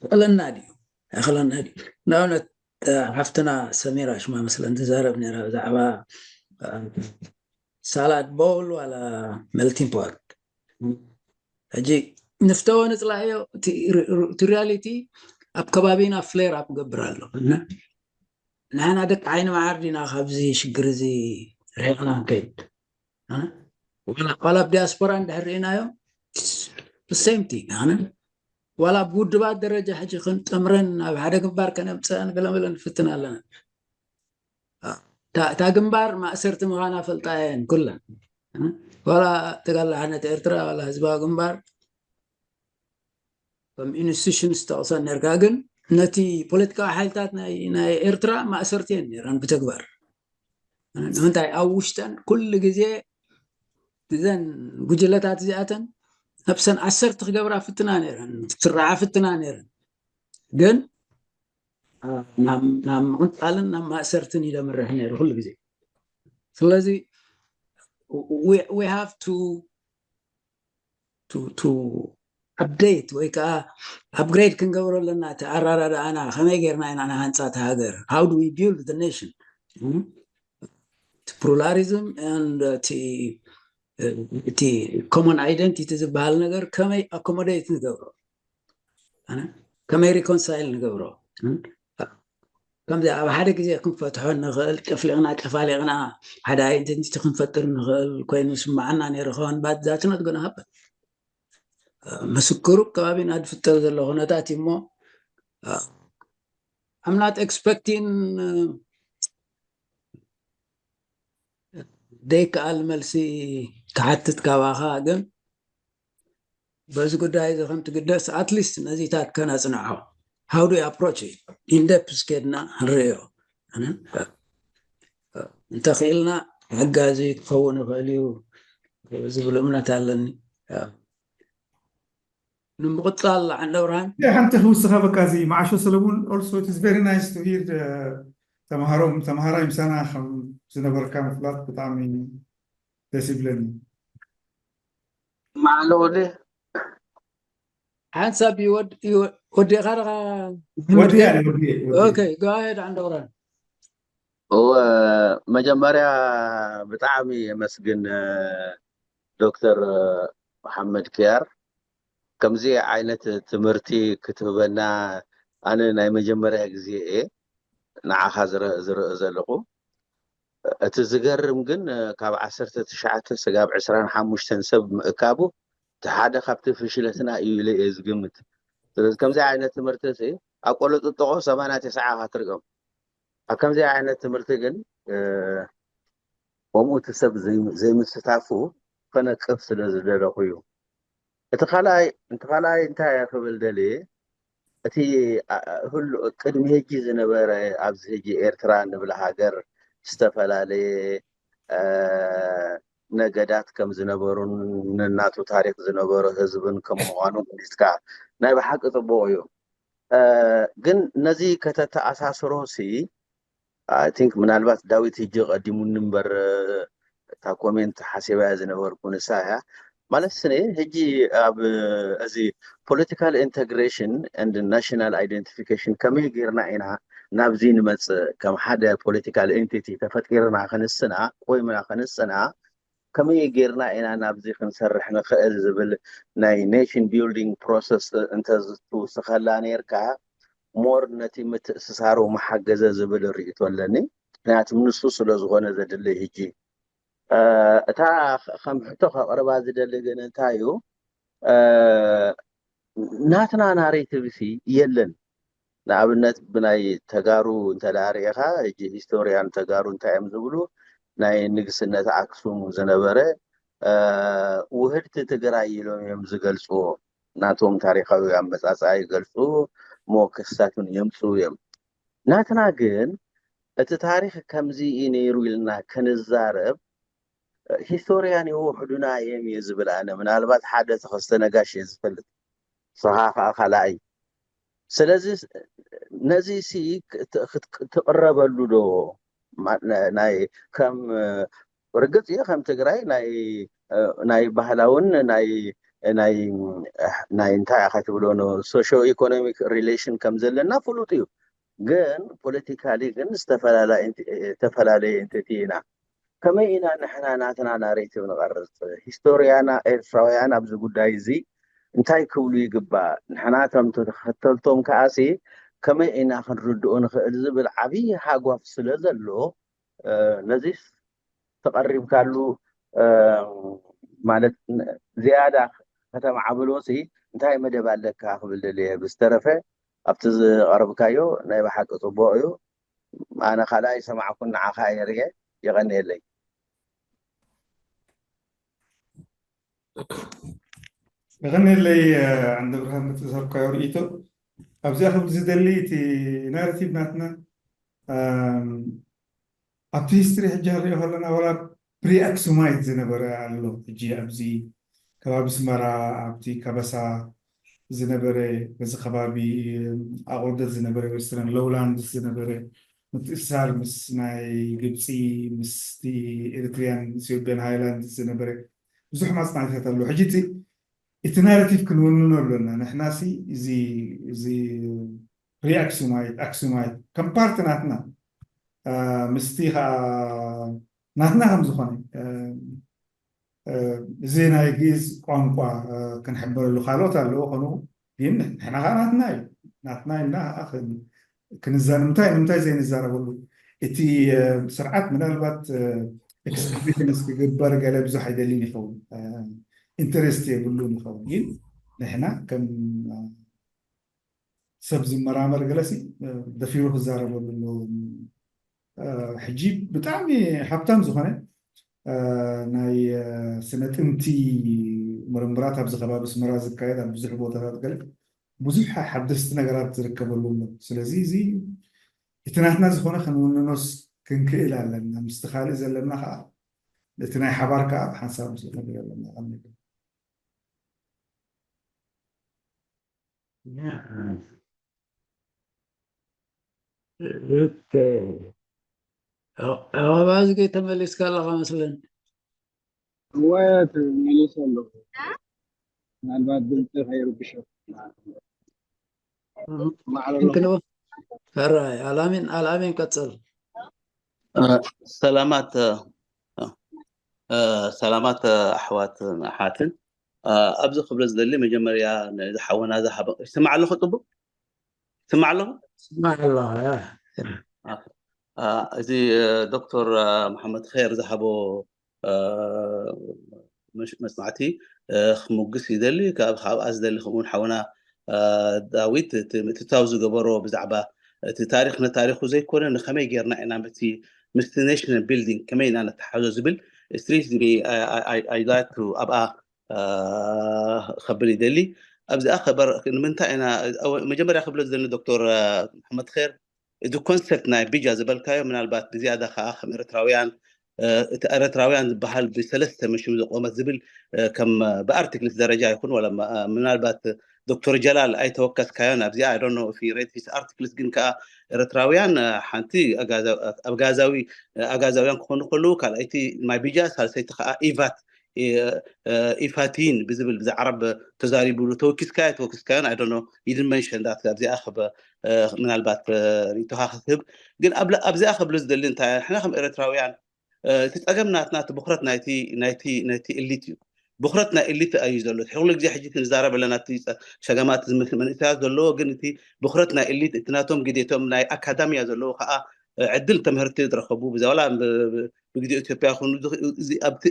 ክእለና ድዩ? ኣይክእለና ድዩ? ንኣብነት ሓፍትና ሰሚራ ሽማ መስለን ትዛረብ ነራ ብዛዕባ salad bowl ዋላ melting pot። ሕጂ ንፍተዎ ንፅላእዮ፣ እቲ reality ኣብ ከባቢና flare up ገብር ኣሎ። ንሕና ደቂ ዓይኒ መዓር ዲና ካብዚ ሽግር እዚ ርሒቕና ክንከይድ? ዋላ ኣብ ዲያስፖራ እንድሕር ርኢናዮ same thing። ዋላ ብውድባት ደረጃ ሕጂ ክንጥምረን ኣብ ሓደ ግንባር ከነምፅአን ገለመለ ንፍትን ኣለና። እታ ግንባር ማእሰርቲ ምዃና ፈልጣ እየን ኩለን። ዋላ ተጋላሓነት ኤርትራ ዋላ ህዝባዊ ግንባር ከም institutions ተቕሰን ነርካ፣ ግን ነቲ ፖለቲካዊ ሓይልታት ናይ ኤርትራ ማእሰርቲ እየን ነረን ብተግባር። ንምንታይ ኣብ ውሽጠን ኩሉ ግዜ እዘን ጉጅለታት እዚኣተን ነብሰን ኣሰርቲ ክገብራ ፍትና ነረን፣ ክስራዓ ፍትና ነረን፣ ግን ናብ ምቕንጣልን ናብ ማእሰርትን ይደምርሕ ነይሩ ኩሉ ግዜ። ስለዚ we have to to update ወይ ከዓ upgrade ክንገብሮ ኣለና። እቲ ኣራዳድኣና ከመይ ጌርና ኢና ንሃንፃ እቲ ሃገር? How do we build the nation? እቲ pluralism and እቲ common identity ዝበሃል ነገር ከመይ accommodate ንገብሮ፣ ከመይ reconcile ንገብሮ? ከምዚ ኣብ ሓደ ግዜ ክንፈትሖ ንኽእል፣ ጨፍሊቕና ጨፋሊቕና ሓደ identity ክንፈጥር ንኽእል ኮይኑ ስማዓና ነይሩ ኸውን፣ but that's not gonna happen። ምስክሩ ከባቢና ዝፍጠር ዘሎ ኩነታት እዩ እሞ I'm not expecting ዘይከኣል መልሲ ክሓትት ካባኻ፣ ግን በዚ ጉዳይ እዚ ከም ትግደስ at least ነዚታት ከነጽንዖ። How do you approach it? In depth ከድና ንርእዮ። እንተኽኢልና ሓጋዚ ክኸውን ይኽእል እዩ ዝብል እምነት ኣለኒ። ንምቕጻል ዓንደ ብርሃን። ሓንቲ ክውስኻ በቃ እዚ መዓሾ ሰለሙን፣ also it is very nice to hear ተምሃሮ ተምሃራይ ምሳና ከም ዝነበርካ ምፍላጥ ብጣዕሚ ደስ ይብለኒ። ማዕሎ ወዲ ሓንሳብ ወዲእኻ ደኻ ወዲያ okay go ahead ዓንደ ብርሃን። መጀመርያ ብጣዕሚ የመስግን ዶክተር መሓመድ ኪያር ከምዚ ዓይነት ትምህርቲ ክትህበና ኣነ ናይ መጀመርያ ግዜ እየ ንዓኻ ዝርኢ ዘለኹ። እቲ ዝገርም ግን ካብ ዓሰርተ ትሽዓተ ስጋብ ዕስራን ሓሙሽተን ሰብ ምእካቡ እቲ ሓደ ካብቲ ፍሽለትና እዩ ኢለ እየ ዝግምት። ስለዚ ከምዚ ዓይነት ትምህርቲ ሲ ኣብ ቆሎ ጥጥቆ ሰማንያ ተስዓ ኢኻ ትርገም። ኣብ ከምዚ ዓይነት ትምህርቲ ግን ከምኡ እቲ ሰብ ዘይምስታፉ ከነቅፍ ስለ ዝደለኹ እዩ። እቲ ካልኣይ እቲ ካልኣይ እንታይ እየ ክብል ደልየ እቲ ህሉ ቅድሚ ሕጂ ዝነበረ ኣብዚ ሕጂ ኤርትራ ንብል ሃገር ዝተፈላለየ ነገዳት ከም ዝነበሩን ንናቱ ታሪክ ዝነበሮ ህዝብን ከም ምዃኑ ገሊፅካ ናይ ብሓቂ ፅቡቅ እዩ። ግን ነዚ ከተተኣሳስሮ ሲ I think ምናልባት ዳዊት ሕጂ ቀዲሙኒ እምበር እታ ኮሜንት ሓሲበያ ዝነበርኩ ንሳ እያ ማለት ስነ ሕጂ ኣብ እዚ political integration and national identification ከመይ ጌርና ኢና ናብዚ ንመፅእ ከም ሓደ political entity ተፈጢርና ክንስና ቆይምና ክንስና ከመይ ጌርና ኢና ናብዚ ክንሰርሕ ንኽእል ዝብል ናይ nation building process እንተዝትውስኸላ ኔርካ more ነቲ ምትእስሳሩ ምሓገዘ ዝብል ርእይቶ ኣለኒ። ምክንያቱ ንሱ ስለ ዝኾነ ዘድሊ ሕጂ እታ ከም ሕቶ ከቕርባ ዝደሊ ግን እንታይ እዩ ናትና narrative ሲ የለን። ንኣብነት ብናይ ተጋሩ እንተደኣ ርኢኻ ሕጂ historian ተጋሩ እንታይ እዮም ዝብሉ ናይ ንግስነት ኣክሱም ዝነበረ ውህድቲ ትግራይ ኢሎም እዮም ዝገልፅዎ። ናቶም ታሪካዊ ኣመፃፅኣ ይገልፁ፣ መወከስታትን የምፅኡ እዮም። ናትና ግን እቲ ታሪክ ከምዚ እዩ ነይሩ ኢልና ክንዛረብ ሂስቶርያን ይውሕዱና እዮም እየ ዝብል ኣነ። ምናልባት ሓደ ተኸስተ ነጋሽ እየ ዝፈልጥ፣ ስኻ ከዓ ካልኣይ። ስለዚ ነዚ ሲ ትቕረበሉ ዶ? ናይ ከም ርግፅ እዩ ከም ትግራይ ናይ ናይ ባህላውን ናይ ናይ ናይ እንታይ ኢኻ ትብሎ ሶሾ ኢኮኖሚክ ሪሌሽን ከም ዘለና ፍሉጥ እዩ። ግን ፖለቲካሊ ግን ዝተፈላለየ እንተቲ ኢና ከመይ ኢና ንሕና ናትና ናሬቲቭ ንቐርፅ? ሂስቶርያና ኤርትራውያን ኣብዚ ጉዳይ እዚ እንታይ ክብሉ ይግባእ? ንሕና ከም ተኸተልቶም ከኣሲ ከመይ ኢና ክንርድኦ ንኽእል ዝብል ዓብዪ ሃጓፍ ስለ ዘሎ ነዚስ ተቐሪብካሉ ማለት ዝያዳ ከተማዕብሎሲ እንታይ መደብ ኣለካ ክብል ደልየ። ብዝተረፈ ኣብቲ ዝቐረብካዮ ናይ ብሓቂ ፅቡቕ እዩ። ኣነ ካልኣ ይሰማዕኩን ንዓኻ እየ ርየ። የቐንየለይ። የቐንየለይ። ዓንደ ብርሃን፣ ነቲ ዝሃብካዮ ርእይቶ ኣብዚኣ ክብል ዝደሊ፣ እቲ ናራቲቭ ናትና ኣብቲ ሂስትሪ ሕጂ ክንሪኦ ከለና ዋላ ፕሪ ኣክሱማይት ዝነበረ ኣሎ። ሕጂ ኣብዚ ከባቢ ስመራ ኣብቲ ከበሳ ዝነበረ፣ በዚ ከባቢ ኣቑርደት ዝነበረ፣ ዌስተርን ሎውላንድስ ዝነበረ ምትእስሳር ምስ ናይ ግብፂ፣ ምስቲ ኤሪትሪያን ኢትዮጵያን ሃይላንድ ዝነበረ ብዙሕ ማፅናዕትታት ኣሎ። ሕጂ እቲ ናራቲቭ ክንውንኖ ኣለና። ንሕናሲ እዚ እዚ ፕሪ ኣክሱማይት ኣክሱማይት ከም ፓርቲ ናትና ምስቲ ከዓ ናትና ከም ዝኾነ እዚ ናይ ግእዝ ቋንቋ ክንሕበረሉ፣ ካልኦት ኣለዎ ኮኑ፣ ግን ንሕና ከዓ ናትና እዩ። ናትና ኢልና ከዓ ክንዛ ንምንታይ ንምንታይ ዘይንዛረበሉ? እቲ ስርዓት ምናልባት ኤክስፕሊሽንስ ክግበር ገለ ብዙሕ ኣይደልን ይኸውን፣ ኢንተረስት የብሉን ይኸውን። ግን ንሕና ከም ሰብ ዝመራመር ገለሲ ደፊሩ ክዛረበሉ ኣለዎ። ሕጂ ብጣዕሚ ሃብታም ዝኾነ ናይ ስነ ጥንቲ ምርምራት ኣብዚ ከባቢ ኣስመራ ዝካየድ ኣብ ብዙሕ ቦታታት ገለ ብዙሕ ሓደስቲ ነገራት ዝርከበሉ ኣሎ። ስለዚ እዚ እቲ ናትና ዝኾነ ክንውንኖስ ክንክእል ኣለና። ምስቲ ካልእ ዘለና ከዓ እቲ ናይ ሓባር ከዓ ብሓንሳብ ምስኡ ነገር ኣለና። ኦኬ። ኣባዝጊ ተመሊስካ ኣለኻ መስለኒ። እወ ተመሊሰ ኣለኹ። ምናልባት ድምፂ ከይርብሸኩም። ሕራይ ኣልኣሚን ኣልኣሚን ቀፅል። ሰላማት ሰላማት ኣሕዋትን ኣሓትን። ኣብዚ ክብሎ ዝደሊ መጀመርያ ዝሓወና ዝሃበ ይስማዕ ኣለኹ? ፅቡቅ ይስማዕ ኣለኹ? ስማዕ ኣለኻ። እዚ ዶክተር መሓመድ ኸይር ዝሃቦ መስማዕቲ ክሙግስ ይደሊ። ካብኣ ዝደሊ ከምኡውን ሓውና ዳዊት እቲ ምእትታው ዝገበሮ ብዛዕባ እቲ ታሪክ ነታሪኩ ዘይኮነ ንከመይ ጌርና ኢና ምስቲ ምስቲ ኔሽናል ቢልዲንግ ከመይ ኢና ነተሓዞ ዝብል ስትሪት ኣብኣ ከብል ይደሊ። ኣብዚኣ ከበር ንምንታይ ኢና መጀመርያ ክብሎ ዝደሊ ዶክተር መሓመድ ኸይር እቲ ኮንሰፕት ናይ ቢጃ ዝበልካዮ ምናልባት ብዝያዳ ከዓ ከም ኤርትራውያን እቲ ኤርትራውያን ዝበሃል ብሰለስተ መሽም ዝቆመት ዝብል ከም ብኣርቲክልስ ደረጃ ይኹን ወላ ምናልባት ዶክተር ጀላል ኣይተወከስካዮን ኣብዚኣ I don't know if you read his articles ግን ከዓ ኤርትራውያን ሓንቲ ኣጋዛዊ ኣጋዛውያን ክኾኑ ከለዉ ካልኣይቲ ማይ ቢጃ ሳልሰይቲ ከዓ ኢቫት ኢፋቲን ብዝብል ብዛ ዓረብ ተዛሪብሉ ተወኪስካዮ ተወኪስካዮን I don't know you didn't mention that ኣብዚኣ ምናልባት ሪኢቶኻ ክትህብ ግን ኣብዚኣ ከብሎ ዝደሊ እንታይ ንሕና ከም ኤርትራውያን እቲ ፀገም ናትና እቲ ብኩረት ናይቲ ናይቲ ናይቲ ኤሊት እዩ ብኩረት ናይ ኤሊት እዩ ዘሎ ኩሉ ግዜ ሕጂ ክንዛረብ ኣለና እቲ ሸገማት መንእሰያት ዘለዎ ግን እቲ ብኩረት ናይ ኤሊት እቲ ናቶም ግዴቶም ናይ ኣካዳሚያ ዘለዎ ከዓ ዕድል ተምህርቲ ዝረኸቡ ብዛላ ብግዜ ኢትዮጵያ ይኹን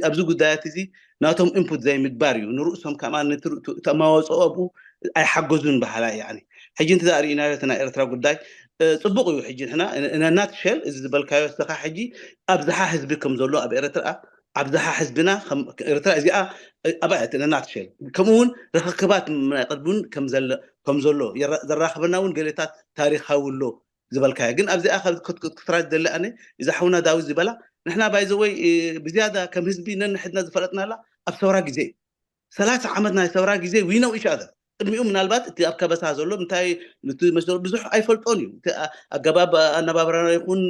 ኣብዚ ጉዳያት እዚ ናቶም ኢንፑት ዘይምግባር እዩ ንርእሶም ከማ ተማወፅኦ ኣብኡ ኣይሓገዙን በሃላይ ያኒ ሕጂ እንተ ርእናዮ እቲ ናይ ኤርትራ ጉዳይ ፅቡቅ እዩ ሕጂ ንሕና ነናት ሸል እዚ ዝበልካዮ ዝተካ ሕጂ ኣብዝሓ ህዝቢ ከም ዘሎ ኣብ ኤርትራ ኣብዝሓ ህዝብና ኤርትራ እዚኣ ኣብኣት ነናት ሸል ከምኡ እውን ርክክባት ናይ ቅድሚን ከም ዘሎ ዘራኽበና እውን ገሌታት ታሪካዊ ኣሎ ዝበልካዮ ግን ኣብዚኣ ክትራ ዝደሊ ኣነ እዚ ሓውና ዳዊት ዝበላ ንሕና ባይዘወይ ብዝያዳ ከም ህዝቢ ነንሕድና ዝፈለጥናላ ኣብ ሰውራ ግዜ እዩ። ሰላሳ ዓመት ናይ ሰውራ ግዜ we know each other። ቅድሚኡ ምናልባት እቲ ኣብ ከበሳ ዘሎ እንታይ ብዙሕ ኣይፈልጦን እዩ። ኣገባብ ኣነባብራና ይኹን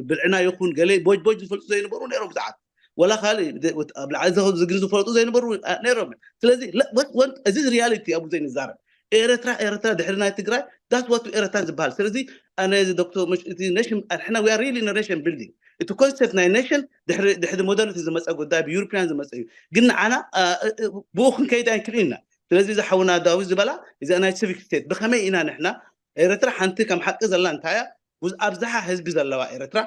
ብልዕና ይኹን ገለ ቦጅ ቦጅ ዝፈልጡ ዘይነበሩ ነይሮም ብዙሓት። ወላ ካልእ ኣብ ላዕሊ ዝግን ዝፈልጡ ዘይነበሩ ነይሮም። ስለዚ እዚ ሪያሊቲ ኣብኡ ዘይንዛረብ ኤረትራ ኤረትራ ድሕሪ ናይ ትግራይ that's what ኤረትራ ዝበሃል። ስለዚ ኣነ እዚ ዶክተር ነሽን ንሕና we are really nation building። እቲ ኮንሰፕት ናይ ነሽን ድሕሪ ሞደርኒቲ ዝመፀ ጉዳይ ብዩሮፒያን ዝመፀ እዩ። ግን ንዓና ብኡ ክንከይድ ኣይክልኢና። ስለዚ እዚ ሓውና ዳዊት ዝበላ እዚኣ ናይ ሲቪክ ስቴት ብከመይ ኢና ንሕና ኤረትራ ሓንቲ ከም ሓቂ ዘላ እንታይ እያ? ኣብዝሓ ህዝቢ ዘለዋ ኤረትራ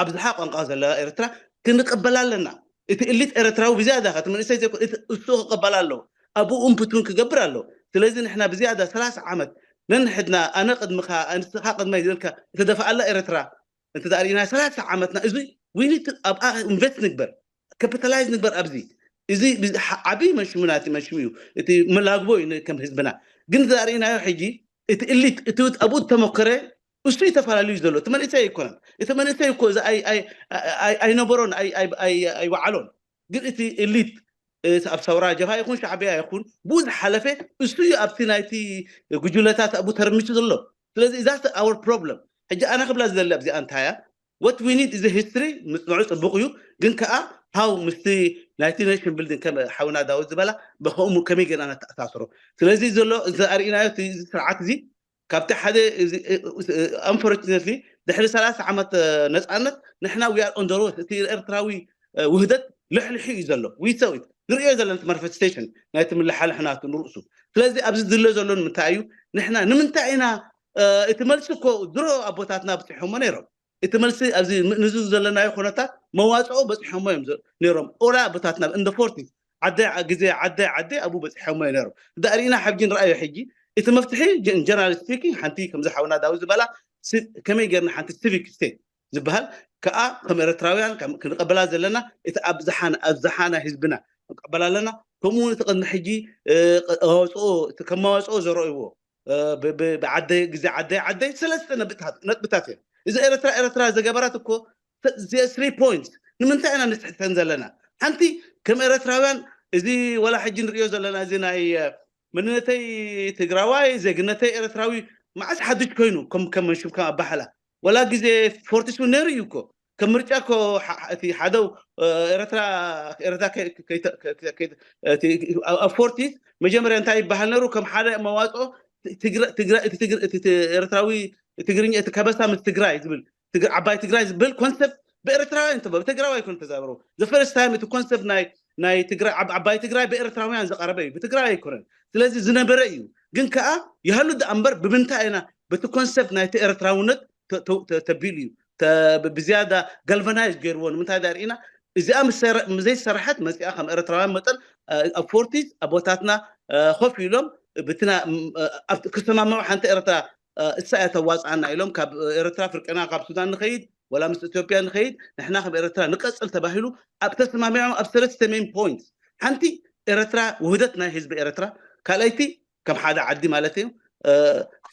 ኣብዝሓ ቋንቋ ዘለዋ ኤረትራ ክንቅበላ ኣለና። እቲ እሊት ኤረትራዊ ብዝያዳ እቲ መንእሰይ ዘይኮን እሱ ክቀበላ ኣለዎ። ኣብኡ እምፕት እውን ክገብር ኣለዎ። ስለዚ ንሕና ብዝያዳ ሰላሳ ዓመት ነንሕድና ኣነ ቅድምኻ ኣንስኻ ቅድመይ ዝበልካ እተደፍኣላ ኤረትራ እንተ ርኢና ሰላሳ ዓመትና እዚ ዊኒት ኣብኣ ኢንቨስት ንግበር፣ ካፒታላይዝ ንግበር ኣብዚ እዚ ዓብዪ መንሽሙ ናቲ መንሽሙ እዩ። እቲ መላግቦ እዩ ከም ህዝብና። ግን እተ ርኢናዮ ሕጂ እቲ እሊት እቲ ኣብኡ ዝተመከረ እሱ እዩ ተፈላለዩ ዘሎ። እቲ መንእሰይ ኣይኮነን። እቲ መንእሰይ እኮ እዚ ኣይነበሮን ኣይወዓሎን። ግን እቲ እሊት ኣብ ሰውራ ጀብሃ ይኹን ሻዕብያ ይኹን ብኡ ዝሓለፈ እሱ እዩ ኣብቲ ናይቲ ጉጅለታት ኣብኡ ተርሚሱ ዘሎ። ስለዚ እዛ our problem ሕጂ ኣነ ክብላ ዝደሊ ኣብዚኣ እንታይ እያ? What we need is history። ምፅንዑ ፅቡቅ እዩ። ግን ከዓ how ምስቲ ናይቲ ነሽን ቢልዲንግ ከም ሓውና ዳዊት ዝበላ ብከምኡ ከመይ ገና ነተኣሳስሮ። ስለዚ ዘሎ እዚ ኣርእናዮ ስርዓት እዚ ካብቲ ሓደ unfortunately ድሕሪ ሰላሳ ዓመት ነፃነት ንሕና we are on the road። እቲ ኤርትራዊ ውህደት ልሕልሑ እዩ ዘሎ። We saw it። ንሪኦ ዘለና ማኒፌስቴሽን ናይቲ ምልሓልሕ ናቱ ንርእሱ። ስለዚ ኣብዚ ዝድለ ዘሎ ንምንታይ እዩ? ንሕና ንምንታይ ኢና እቲ መልሲ እኮ ድሮ ኣቦታትና ኣብፂሖሞ ነይሮም። እቲ መልሲ ኣብዚ ንዙ ዘለናዮ ኩነታት መዋፅኦ በፂሖሞ እዮም ነይሮም። ኦላ ኣቦታትና እንደ ፎርቲስ ዓደይ ግዜ ዓደይ ዓደይ ኣብኡ በፂሖሞ እዮም ነይሮም። እዳ ርኢና ሕጂ ንረኣዮ ሕጂ እቲ መፍትሒ ጀነራል ስፒኪንግ ሓንቲ ከምዚ ሓውና ዳዊት ዝበላ ከመይ ጌርና ሓንቲ ሲቪክ ስቴት ዝበሃል ከዓ ከም ኤረትራውያን ክንቀበላ ዘለና እቲ ኣብዝሓ ናይ ህዝብና ክንቀበላ ኣለና። ከምኡ እቲ ቅድሚ ሕጂ ኣዋፅኦ ከም መዋፅኦ ዘረእዎ ብዓደይ ግዜ ዓደይ ዓደይ ሰለስተ ነጥብታት እዮም። እዚ ኤረትራ ኤረትራ ዘገበራት እኮ እዚአ ስሪ ፖይንትስ ንምንታይ ኢና ንስሕተን ዘለና? ሓንቲ ከም ኤረትራውያን እዚ ወላ ሕጂ ንሪኦ ዘለና እዚ ናይ መንነተይ ትግራዋይ ዜግነተይ ኤረትራዊ መዓስ ሓድሽ ኮይኑ ከም ከም መንሽም ከም ኣባሓላ ወላ ግዜ ፎርቲስ እውን ነይሩ እዩ እኮ ከም ምርጫ እኮ እቲ ሓደው ኤረትራ ኤረትራ ኣብ ፎርቲስ መጀመርያ እንታይ ይበሃል ነሩ ከም ሓደ መዋፅኦ ኤረትራዊ ትግርኛ እቲ ከበሳ ምስ ትግራይ ዝብል ዓባይ ትግራይ ዝብል ኮንሰፕት ብኤረትራውያን ተበ ትግራዋይ ኣይኮነ ተዛበሩ። The first time እቲ ኮንሰፕት ናይ ናይ ትግራይ ዓባይ ትግራይ ብኤረትራውያን ዝቀረበ እዩ፣ ብትግራይ ኣይኮነን። ስለዚ ዝነበረ እዩ። ግን ከዓ ይሃሉ ደኣ እምበር ብምንታይ ኢና በቲ ኮንሰፕት ናይቲ ኤረትራውነት ተቢሉ እዩ ብዝያዳ ጋልቫናይዝ ገይርዎ። ንምንታይ ዳ ርኢና እዚኣ ዘይሰራሐት መፂኣ ከም ኤረትራውያን መጠን ኣብ ፎርቲስ ኣቦታትና ኮፍ ኢሎም ብትና ክሰማምዑ ሓንቲ ኤረትራ እሳ እያ ተዋፅኣና ኢሎም ካብ ኤረትራ ፍርቅና ካብ ሱዳን ንኸይድ ወላ ምስ ኢትዮጵያ ንኸይድ ንሕና ከም ኤረትራ ንቀፅል ተባሂሉ ኣብ ተሰማሚዖም ኣብ ሰለስተ ሜን ፖይንት ሓንቲ ኤረትራ ውህደት ናይ ህዝቢ ኤረትራ ካልኣይቲ ከም ሓደ ዓዲ ማለት እዩ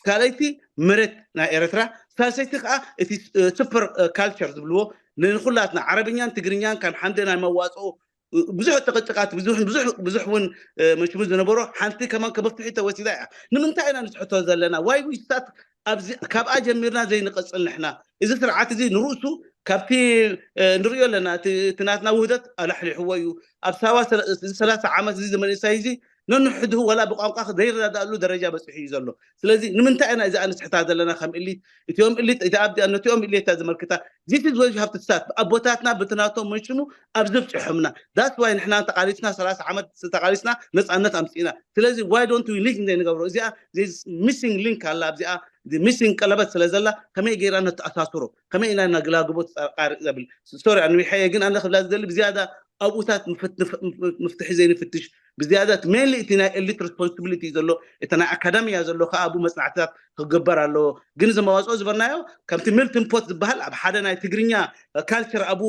ካልኣይቲ መሬት ናይ ኤረትራ ሳልሰይቲ ከዓ እቲ ሱፐር ካልቸር ዝብልዎ ንኩላትና ዓረብኛን ትግርኛን ካብ ሓንደ ናይ መዋፅኦ ብዙሕ ጭቅጭቃት ብዙሕ እውን መሽሙ ዝነበሮ ሓንቲ ከማን ከመፍትሒ ተወሲዳ እያ። ንምንታይ ኢና ንስሕቶ ዘለና? ዋይ ዊስታት ኣብዚ ካብኣ ጀሚርና ዘይንቀፅል ንሕና እዚ ስርዓት እዚ ንርእሱ ካብቲ ንሪኦ ኣለና እቲ ናትና ውህደት ኣላሕሊሕዎ እዩ። ኣብ ሳዋ ሰላሳ ዓመት እዚ ዘመንሳይ እዚ ነንሕድሁ ወላ ብቋንቋ ዘይረዳዳእሉ ደረጃ በፂሑ እዩ ዘሎ። ስለዚ ንምንታይ ኢና እዚ ኣንስሕታ ዘለና ከም እሊት እቲኦም እሊት እቲ ኣብቲ ነቲኦም እሊታ ዝመልክታ this is what you have to start ኣቦታትና ብትናቶም መንሽሙ ኣብዚ ብፅሖምና that's why ንሕና ተቃሊስና ሰላሳ ዓመት ተቃሊስና ነፃነት ኣምፅእና። ስለዚ why don't we link ዘይንገብሮ እዚኣ missing link ኣላ ኣብዚኣ missing ቀለበት ስለ ዘላ ከመይ ገይራ ነተኣሳስሮ ከመይ ኢና ነግላግቦ ተፀርቃሪ ዘብል ሶሪ ኣንዊሐየ ግን ኣነ ክብላ ዝደሊ ብዝያዳ ኣብኡታት ምፍትሒ ዘይንፍትሽ ብዝያዳ mainly እቲ ናይ elite responsibility ዘሎ እቲ ናይ ኣካዳሚያ ዘሎ ከዓ ኣብኡ መፅናዕትታት ክግበር ኣለዎ። ግን እዚ መዋፅኦ ዝበልናዮ ከምቲ melting pot ዝበሃል ኣብ ሓደ ናይ ትግርኛ ካልቸር ኣብኡ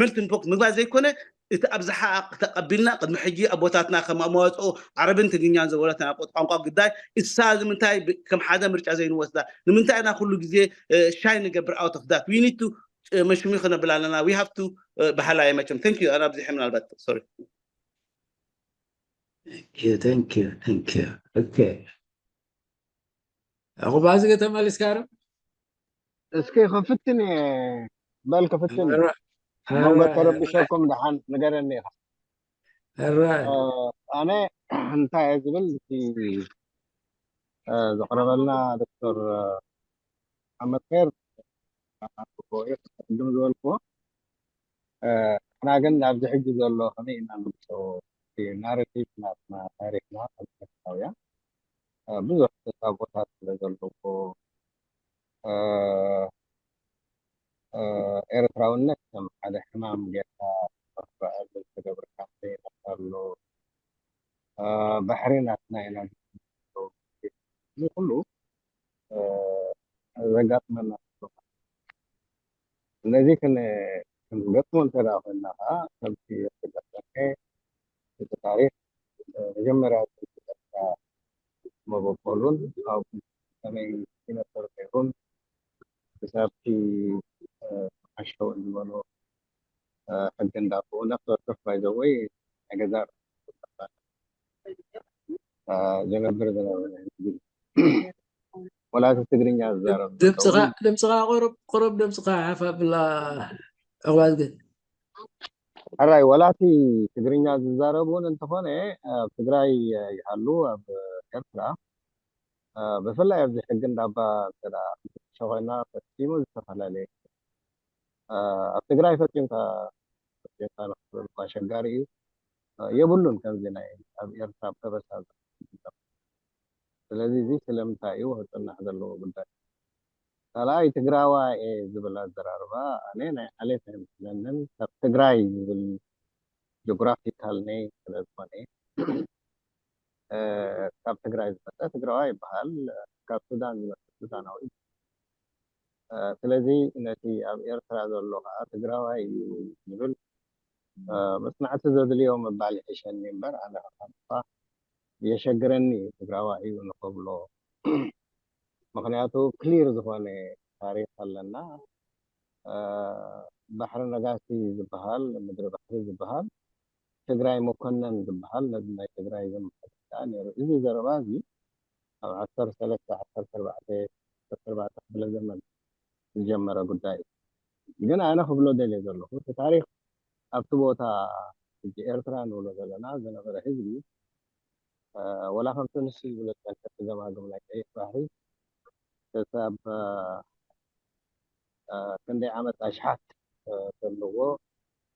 melting pot ምግባር ዘይኮነ እቲ ኣብዝሓ ተቐቢልና ቅድሚ ሕጂ ኣቦታትና ከም መዋፅኦ ዓረብን ትግርኛን ዝበለትና ቋንቋ ጉዳይ እሳ ንምንታይ ከም ሓደ ምርጫ ዘይንወስዳ ንምንታይ ኢና ኩሉ ግዜ ሻይ ንገብር out of that we need to መሽሙ ክነብል ኣለና። We have to ባህላ እየ መቸም። Thank you። ኣነ ኣብዚሐ ምናልባት፣ sorry። Thank you, thank you, thank you. Okay. ዕቑባ ዝገ ተመሊስካ ዶ? እስኪ ክፍትን እየ፣ በል ክፍትን እየ። መንጎ ተረብሸኩም ደሓን ንገረኒ ኢኻ። ኣነ እንታይ እየ ዝብል፣ እቲ ዘቕረበልና ዶክተር መሓመድ ኸይር ቅድም ዝበልክዎ፣ ንሕና ግን ኣብዚ ሕጂ ዘሎ ከመይ ኢና ንምፅኦ፣ ናሬቲቭ ናትና፣ ታሪክና ኤርትራውያን ብዙሕ ተፃቦታት ስለ ዘለዎ፣ ኤርትራውነት ከም ሓደ ሕማም ጌርካ ክረኣ ዝተገብረ ካምፔን ኣሎ። ባሕሪ ናትና ኢና፣ እዚ ኩሉ ዘጋጥመና። ነዚ ክንገጥሞ እንተ ኮይና ከዓ፣ ከምቲ ዝተገጠመ እቲ ታሪክ መጀመርያ ዝጠቅሳ መበቆሉን ኣብ ከመይ ይነበር ነይሩን፣ ክሳብቲ ሓሸው ዝበሎ ሕጊ እንዳብኡ ነፍሲ ወከፍ ባይዘወይ ናይ ገዛ ዝነብር ዝነበረ ህዝቢ፣ ወላ እቲ ትግርኛ ዝዛረብ ድምፅኻ ድምፅኻ ቁሩብ ቁሩብ ድምፅኻ ሓፍ ኣብላ። ዕቑባት ግን ሕራይ፣ ወላ እቲ ትግርኛ ዝዛረብ እውን እንተኾነ፣ ኣብ ትግራይ ይሃሉ ኣብ ኤርትራ ብፍላይ ኣብዚ ሕጊ እንዳባ እንተ ሸኾይና ፈጺሙ ዝተፈላለየ። ኣብ ትግራይ ፈጺምካ ፈጺምካ ንክትብል እኳ ኣሸጋሪ እዩ። የብሉን ከምዚ ናይ ኣብ ኤርትራ ኣብ ከበሳ። ስለዚ እዚ ስለምንታይ እዩ ክጽናሕ ዘለዎ ጉዳይ። ካልኣይ ትግራዋይ እየ ዝብል ኣዘራርባ ኣነ ናይ ዓሌት ኣይመስለንን። ካብ ትግራይ ዝብል ጂኦግራፊካል ነይ ስለ ዝኾነ ካብ ትግራይ ዝመፀ ትግራዋይ ይበሃል። ካብ ሱዳን ዝመፀ ሱዳናዊ። ስለዚ ነቲ ኣብ ኤርትራ ዘሎ ከዓ ትግራዋይ እዩ ዝብል መፅናዕቲ ዘድልዮ ምባል ይሕሸኒ እምበር ኣነ ከዓ የሸግረኒ እዩ ትግራዋይ እዩ ንክብሎ። ምክንያቱ ክሊር ዝኾነ ታሪክ ኣለና። ባሕሪ ነጋሲ ዝበሃል፣ ምድሪ ባሕሪ ዝበሃል፣ ትግራይ መኮነን ዝበሃል ነዚ ናይ ትግራይ ዘመሓድር ከዓ ነይሩ። እዚ ዘረባ እዚ ኣብ ዓሰርተ ሰለስተ ዓሰርተ ኣርባዕተ ዓሰርተ ኣርባዕተ ክፍለ ዘመን ዝጀመረ ጉዳይ እዩ። ግን ኣነ ክብሎ ደልየ ዘለኹ እቲ ታሪክ ኣብቲ ቦታ ሕጂ ኤርትራ ንብሎ ዘለና ዝነበረ ህዝቢ ወላ ከምቲ ንሱ ዝብሎ ዝጸንሐ እቲ ገማግም ናይ ቀይሕ ባሕሪ ክሳብ ክንደይ ዓመት ኣሽሓት ዘለዎ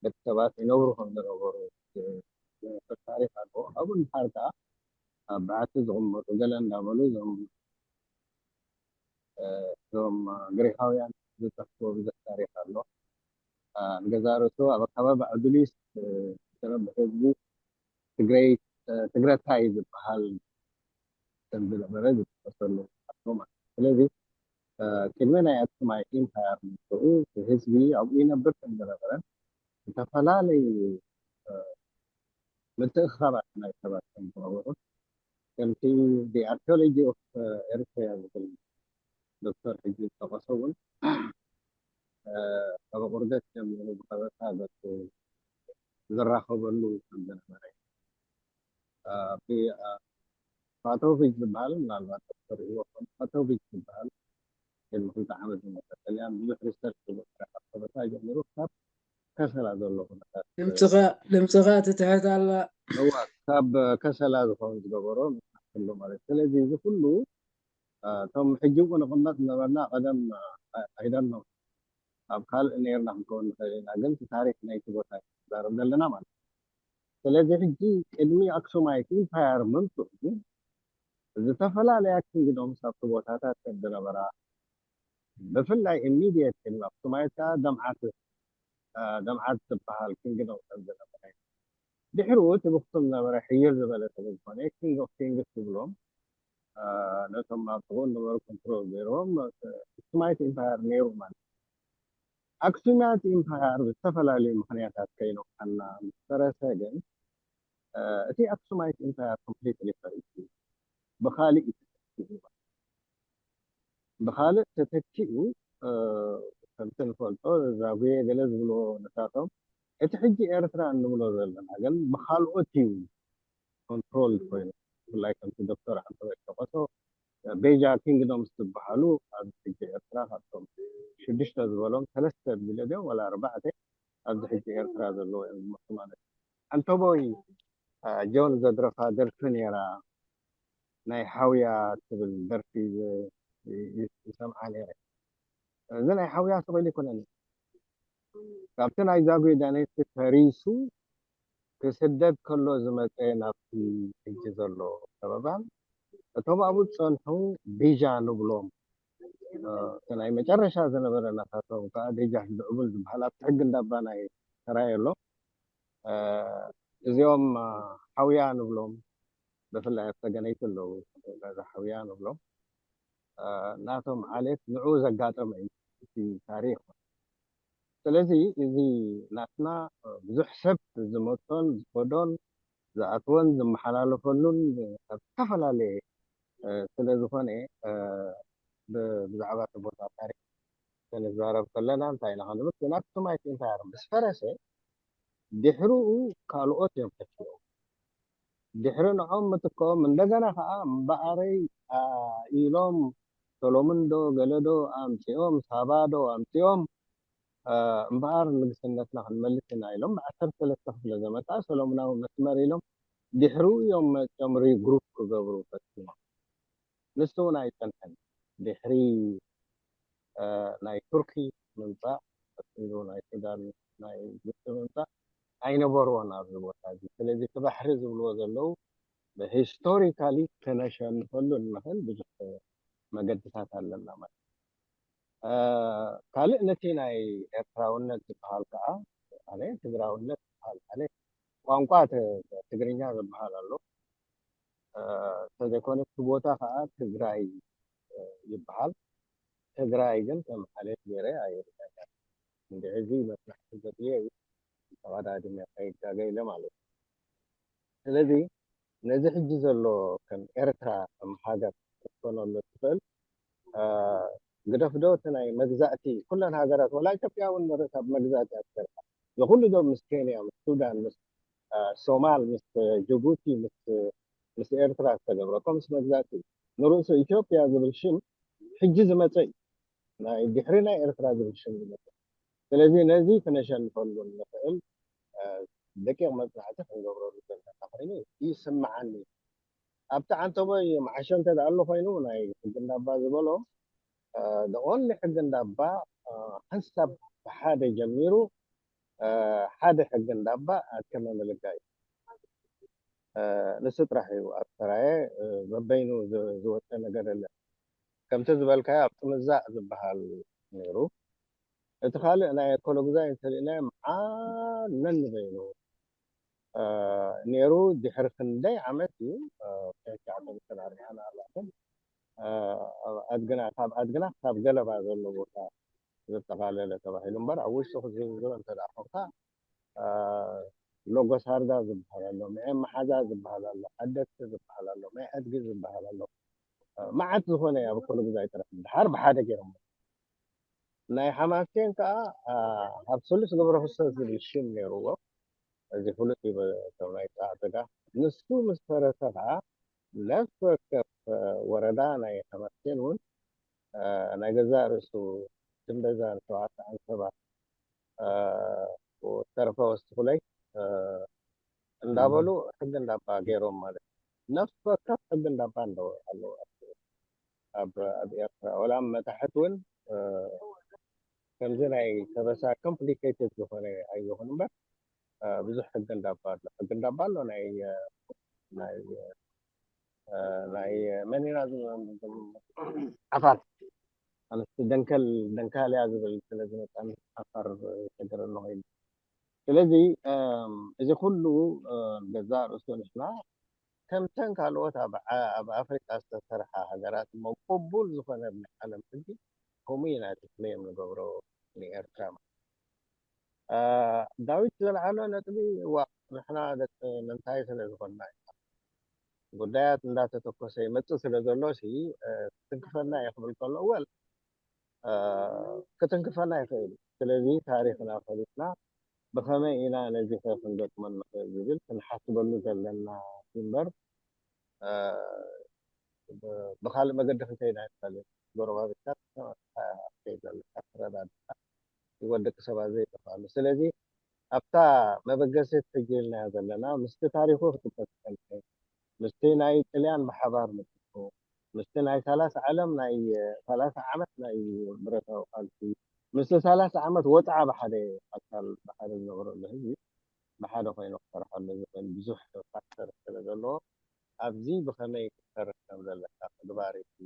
ደቂ ሰባት ይነብሩ ከም ዝነበሩ ዝነብር ታሪክ ኣለዎ። ኣብኡ እንድሓር ከኣ ኣብ በዓቲ ዝቕመጡ ገለ እንዳበሉ እዞም እዞም ግሪኻውያን ዝጠፍዎ ብዙሕ ታሪክ ኣሎ። ንገዛእ ርእሱ ኣብ ኣከባቢ ኣዱሊስ ዝነብር ህዝቢ ትግረይ ትግረታይ ዝበሃል ከም ዝነበረ ዝጥቀሰሉ ኣሎ ማለት እዩ። ስለዚ ቅድሚ ናይ ኣክሱማይ ኢምፓየር ምምፅኡ እቲ ህዝቢ ኣብኡ ይነብር ከም ዝነበረን ዝተፈላለዩ ምትእኽኻባት ናይ ሰባት ከም ዝነበሩ ከምቲ the archaeology of Eritrea ዝብል ዶክተር ሕጂ ዝጠቐሶ እውን ካብ ቁርደት ጀሚሩ ብቀበታ ገፁ ዝራኸበሉ ከም ዝነበረ ፓቶቪች ዝበሃል ምናልባት ትርእይዎ ፓቶቪች ዝበሃል ቅድሚ ክልተ ዓመት ዝመፀ ጥልያን ብዙሕ ሪሰርች ዝገበረ ካብ ከበታ ጀሚሩ ካብ ከሰላ ዘሎ ኩነታት ድምፅኻ ድምፅኻ ትትሕት ኣላ። እዋ ካብ ከሰላ ዝኸውን ዝገበሮ መፅናዕቲ ኣሎ ማለት። ስለዚ እዚ ኩሉ እቶም ሕጂ እኮ ንቕመጥ ነበርና ቀደም ኣይደኖ ኣብ ካልእ ነይርና ክንከውን ንኽእል ኢና፣ ግን እቲ ታሪክ ናይቲ ቦታ እዩ ንዛረብ ዘለና ማለት እዩ። ስለዚ ሕጂ ቅድሚ ኣክሱማይት ኢምፓየር ምምፅኡ ዝተፈላለያ ኪንግዶምስ ኣብቲ ቦታታት ከም ዝነበራ ብፍላይ ኢሚድየት ቅድሚ ኣክሱማይት ከዓ ደምዓት ደምዓት ዝበሃል ኪንግዶም ከም ዝነበረ ድሕሪኡ እቲ ብክሱም ዝነበረ ሕይል ዝበለ ስለ ዝኾነ ኪንግ ኦፍ ኪንግስ ዝብሎም ነቶም ኣብ ጥቕኡ ዝነበሩ ኮንትሮል ገይሮም ኣክሱማይት ኢምፓየር ነይሩ ማለት እዩ። ኣክሱማይት ኢምፓየር ብዝተፈላለዩ ምክንያታት ከይነውሓና ምስ ፈረሰ ግን እቲ ኣክሱማይት ኢምፓየር ኮምፕሊትሊ ፈሪሱ ብካሊእ እዩ ተተኪኡ ማለት እዩ። ብካልእ ተተኪኡ ከምቲ ትፈልጦ ዛጉየ ገለ ዝብልዎ ነታቶም። እቲ ሕጂ ኤርትራ እንብሎ ዘለና ግን ብኻልኦት እዩ ኮንትሮል ኮይኑ፣ ብፍላይ ከምቲ ዶክተር ዓንተወይ ዝጠቐሶ ቤጃ ኪንግዶምስ ዝበሃሉ ኣብዚ ሕጂ ኤርትራ ካብቶም ሽዱሽተ ዝበሎም ሰለስተ ቢለ ድዮም ወላ ኣርባዕተ ኣብዚ ሕጂ ኤርትራ ዘለዎ እዮም ዝመስሉ ማለት እዩ። ዓንተቦይ ጆን ዘድረፋ ደርፊ ነይራ፣ ናይ ሓውያ ትብል ደርፊ ይሰምዓ ነይረ። እዚ ናይ ሓውያ ስቕ ኢሉ ይኮነን፣ ካብቲ ናይ ዛጉ ዳይናስቲ ፈሪሱ ክስደድ ከሎ ዝመፀ ናብቲ ሕጂ ዘሎ ሰበባን እቶም ኣብኡ ዝፀንሑ ቢጃ ንብሎም እቲ ናይ መጨረሻ ዝነበረ ናታቶም ከዓ ቢጃ ዝዕቡል ዝበሃል ኣብቲ ሕጊ እንዳባ ናይ ተራየ ኣሎ። እዚኦም ሓውያ ንብሎም ብፍላይ ኣብ ሰገነይቲ ኣለዉ ገዛ ሓውያ ንብሎም ናቶም ዓሌት ንዕኡ ዘጋጠመ እዩ እቲ ታሪኽ። ስለዚ እዚ ናትና ብዙሕ ሰብ ዝመጾን ዝኸዶን ዝኣትወን ዝመሓላለፈሉን ኣብ ዝተፈላለየ ስለ ዝኾነ ብዛዕባ እቲ ቦታ ታሪኽ ክንዛረብ ከለና እንታይ ኢና ክንብል? ኩናት ትማይቲ እንታይ ምስ ፈረሰ ድሕሪኡ ካልኦት እዮም ፈትዮም። ድሕሪ ንዖም ምትክኦም እንደገና ከዓ እምበኣረይ ኢሎም ሰሎምን ዶ ገለ ዶ ኣምፂኦም ሳባ ዶ ኣምፂኦም እምበኣር ንግስነትና ክንመልስ ኢና ኢሎም ብዓሰርተ ሰለስተ ክፍለ ዘመን ከዓ ሰሎሙናዊ መስመር ኢሎም ድሕሪኡ እዮም መፅኦም ሪግሩፕ ክገብሩ ፈትኖም። ንሱ እውን ኣይፀንሐን። ድሕሪ ናይ ቱርኪ ምምፃእ ቀፂሉ ናይ ሱዳን ናይ ግብፂ ምምፃእ ኣይነበርዎን ኣብዚ ቦታ እዚ። ስለዚ እቲ ባሕሪ ዝብልዎ ዘለዉ ብሂስቶሪካሊ ክነሸንፈሉ እንኽእል ብዙሕ መገድታት ኣለና ማለት እዩ። ካልእ ነቲ ናይ ኤርትራውነት ዝበሃል ከዓ ኣነ ትግራውነት ዝበሃል ኣነ ቋንቋ ትግርኛ ዝበሃል ኣሎ። ተዘይኮነ እቲ ቦታ ከዓ ትግራይ ይበሃል። ትግራይ ግን ከም ዓሌት ገይረ ኣይርእያን። እንድሕዚ መፅናዕቲ ዘድልዮ እዩ። ተቐዳዲመ ከይጋገ ኢለ ማለት እዩ። ስለዚ ነዚ ሕጂ ዘሎ ከም ኤርትራ ከም ሃገር ክትኮነሉ ትኽእል ግደፍዶ እቲ ናይ መግዛእቲ ኩለን ሃገራት ወላ ኢትዮጵያ እውን ንርእሳ ብመግዛእቲ ኣትሰርካ ዝኩሉ ዶ ምስ ኬንያ ምስ ሱዳን ምስ ሶማል ምስ ጅቡቲ ምስ ኤርትራ ዝተገብረ ከምስ መግዛእቲ ንርእሱ ኢትዮጵያ ዝብል ሽም ሕጂ ዝመፀ እዩ። ናይ ድሕሪ ናይ ኤርትራ ዝብል ሽም ዝመፀ። ስለዚ ነዚ ክነሸንፈሉ እንኽእል ደቂቕ መፅናዕቲ ክንገብረሉ ዘለና ኮይኑ ይስምዓኒ። ኣብቲ ዓንተቦይ መዓሾ እንተ ደኣ ኣሎ ኮይኑ ናይ ሕጊ እንዳባ ዝበሎ ደኦንሊ ሕጊ እንዳባ ሓንሳብ ብሓደ ጀሚሩ ሓደ ሕጊ እንዳባ ኣከመ ምልጋ እዩ። ንሱ ጥራሕ እዩ ኣብ ሰራየ በበይኑ ዝወፀ ነገር የለን። ከምቲ ዝበልካዮ ኣብ ጥምዛእ ዝበሃል ነይሩ። እቲ ካልእ ናይ ኣኮሎጉዛይ እንተሪእናዮ መዓት ነንበይኑ ነይሩ። ድሕሪ ክንደይ ዓመት እዩ ትሽዓተ ሚእትን ኣርባዓን ኣርባዕተን ኣድግና ካብ ኣድግና ካብ ገለባ ዘሎ ቦታ ዘጠቓለለ ተባሂሉ እምበር ኣብ ውሽጡ ክዝርዝሮ እንተ ደኣ ኮንካ ሎጎሳርዳ ዝበሃል ኣሎ፣ ምዔ መሓዛ ዝበሃል ኣሎ፣ ዓደግቲ ዝበሃል ኣሎ፣ ምዔ ኣድጊ ዝበሃል ኣሎ። መዓት ዝኾነ ኣብ ኣኮሎጉዛይ ጥራሕ ድሓር ብሓደ ገይሮሞ። ናይ ሓማሴን ከዓ ኣብ ስሉስ ገብረ ክርስቶስ ዝብል ሽም ነይርዎ። እዚ ፍሉጥ እዩ በቶም ናይ ጸዓትጋ። ንሱ ምስ ፈረሰ ከዓ ነፍሲ ወከፍ ወረዳ ናይ ሓማሴን እውን ናይ ገዛእ ርእሱ ትንበዛን ሸውዓተ ዓንሰባ ዝተረፈ ወስኹለይ እንዳበሉ ሕጊ እንዳባ ገይሮም ማለት እዩ። ነፍሲ ወከፍ ሕጊ እንዳባ ኣለዎ ኣብ ኣብ ኤርትራ ወላ ኣብ መታሕት እውን ከምዚ ናይ ከበሳ ኮምፕሊኬትድ ዝኾነ ኣይኹን እምበር ብዙሕ ሕጊ እንዳባ ኣሎ። ሕጊ እንዳባ ኣሎ ናይ ናይ ናይ መን ኢና ዓፋር ኣነስ ደንከል ደንካልያ ዝብል ስለ ዝመጣኒ ዓፋር ይሸግረኒ ኮይኑ። ስለዚ እዚ ኩሉ ገዛእ ርእሱ ንሕና ከምተን ካልኦት ኣብ ኣፍሪቃ ዝተሰርሓ ሃገራት እሞ ቅቡል ዝኾነ ናይ ዓለም ሕጊ ከምኡ ኢና እቲ ክሌም ንገብሮ ንኤርትራ። ዳዊት ዘልዓሎ ነጥቢ እዋ ንሕና ደቂ ምንታይ ስለ ዝኾንና ኢና ጉዳያት እንዳተተኮሰ ይመፅእ ስለ ዘሎ ሲ ትንክፈና እየ ክብል ከሎ እወል ክትንክፈና ይኽእል እዩ። ስለዚ ታሪኽና ፈሊጥና ብኸመይ ኢና ነዚ ከ ክንገጥሞ ንኽእል ዝብል ክንሓስበሉ ዘለና እምበር ብካልእ መገዲ ክንከይድ ኣይንኽእልን። ጎረባብትካ ክሰማካ ከይድ ዘለካ ክረዳድካ ህይወት ደቂ ሰባት ዘይጠፍኣሉ። ስለዚ ኣብታ መበገሲት ሕጂ ኢልናያ ዘለና ምስቲ ታሪኹ ክጥበስ ይፈልጥ ምስቲ ናይ ጥልያን ብሓባር ምጥፉ ምስቲ ናይ ሳላሳ ዓለም ናይ ሳላሳ ዓመት ናይ ብረታዊ ቃልሲ ምስቲ ሳላሳ ዓመት ወፅዓ ብሓደ ኣካል ብሓደ ዝነብረሉ ህዝቢ ብሓደ ኮይኑ ክሰርሐሉ ዝኽእል ብዙሕ ፋክተር ስለ ዘለዎ ኣብዚ ብኸመይ ክትሰርሕ ከም ዘለካ ምግባር እቲ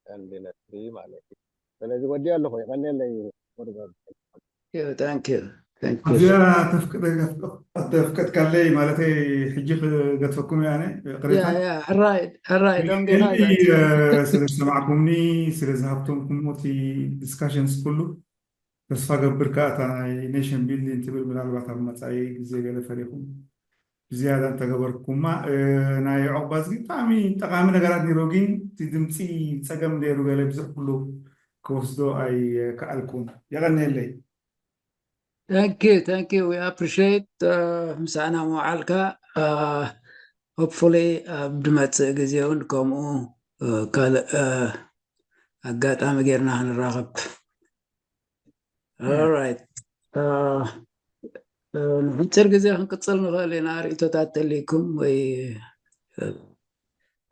ቀንዲ ነጥቢ ማለት እዩ። ስለዚ ወዲኦ ኣለኹ ይቐንየለይ። እዚኣ ተፍቀድካለይ ማለት ሕጂ ክገትፈኩም እያ። ሕራይ ሕራይ ደንጌና ስለ ዝሰማዕኩምኒ ስለ ዝሃብቶምኩም እቲ ዲስካሽንስ ኩሉ ተስፋ ገብር ከዓ እታ ናይ ኔሽን ቢልዲንግ ትብል ምናልባት ኣብ መፃኢ ግዜ ገለ ፈሊኹም ብዝያዳ እንተገበርኩማ ናይ ዑቕባስ ግን ብጣዕሚ ጠቃሚ ነገራት ነይሩ ግን እቲ ድምፂ ፀገም ነይሩ ገለ ብዙሕ ኩሉ ክወስዶ ኣይከኣልኩን። የቐንየለይ። Thank you, thank you. We appreciate uh, ምሳና ምውዓልካ። Uh, hopefully ኣብ ድመፅእ ግዜ እውን ከምኡ uh, ካልእ uh, ኣጋጣሚ ጌርና ክንራኸብ። Alright. Uh, uh, ንሕንፅር ግዜ ክንቅፅል ንኽእል ኢና። ርእቶታት ተልይኩም ወይ uh,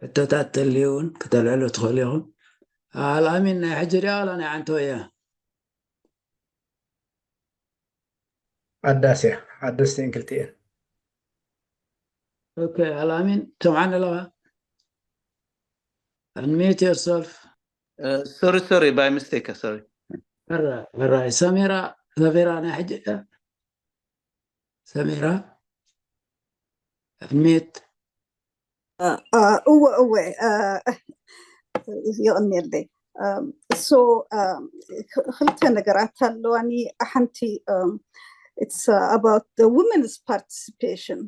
ሕቶታት ተልዩ እውን ክተልዕሉ ትኽእሉ ኢኹም። ኣልኣሚን ናይ ሕጂ ድያ ዋላ ናይ ዓንቶ እያ? ዓዳስ እያ ዓደስቲ እየን ክልቲኤን። Okay, ኣልኣሚን ትሰምዓኒ ኣለኻ? Unmute yourself. Uh, sorry, sorry, by mistake, sorry. ሕራይ ሕራይ። ሰሚራ ሰሚራ ናይ ሕጂ እያ? ሰሚራ? Unmute. እወ እወ የቕንየለይ። So ክልተ ነገራት ኣለዋኒ። ሓንቲ it's about the women's participation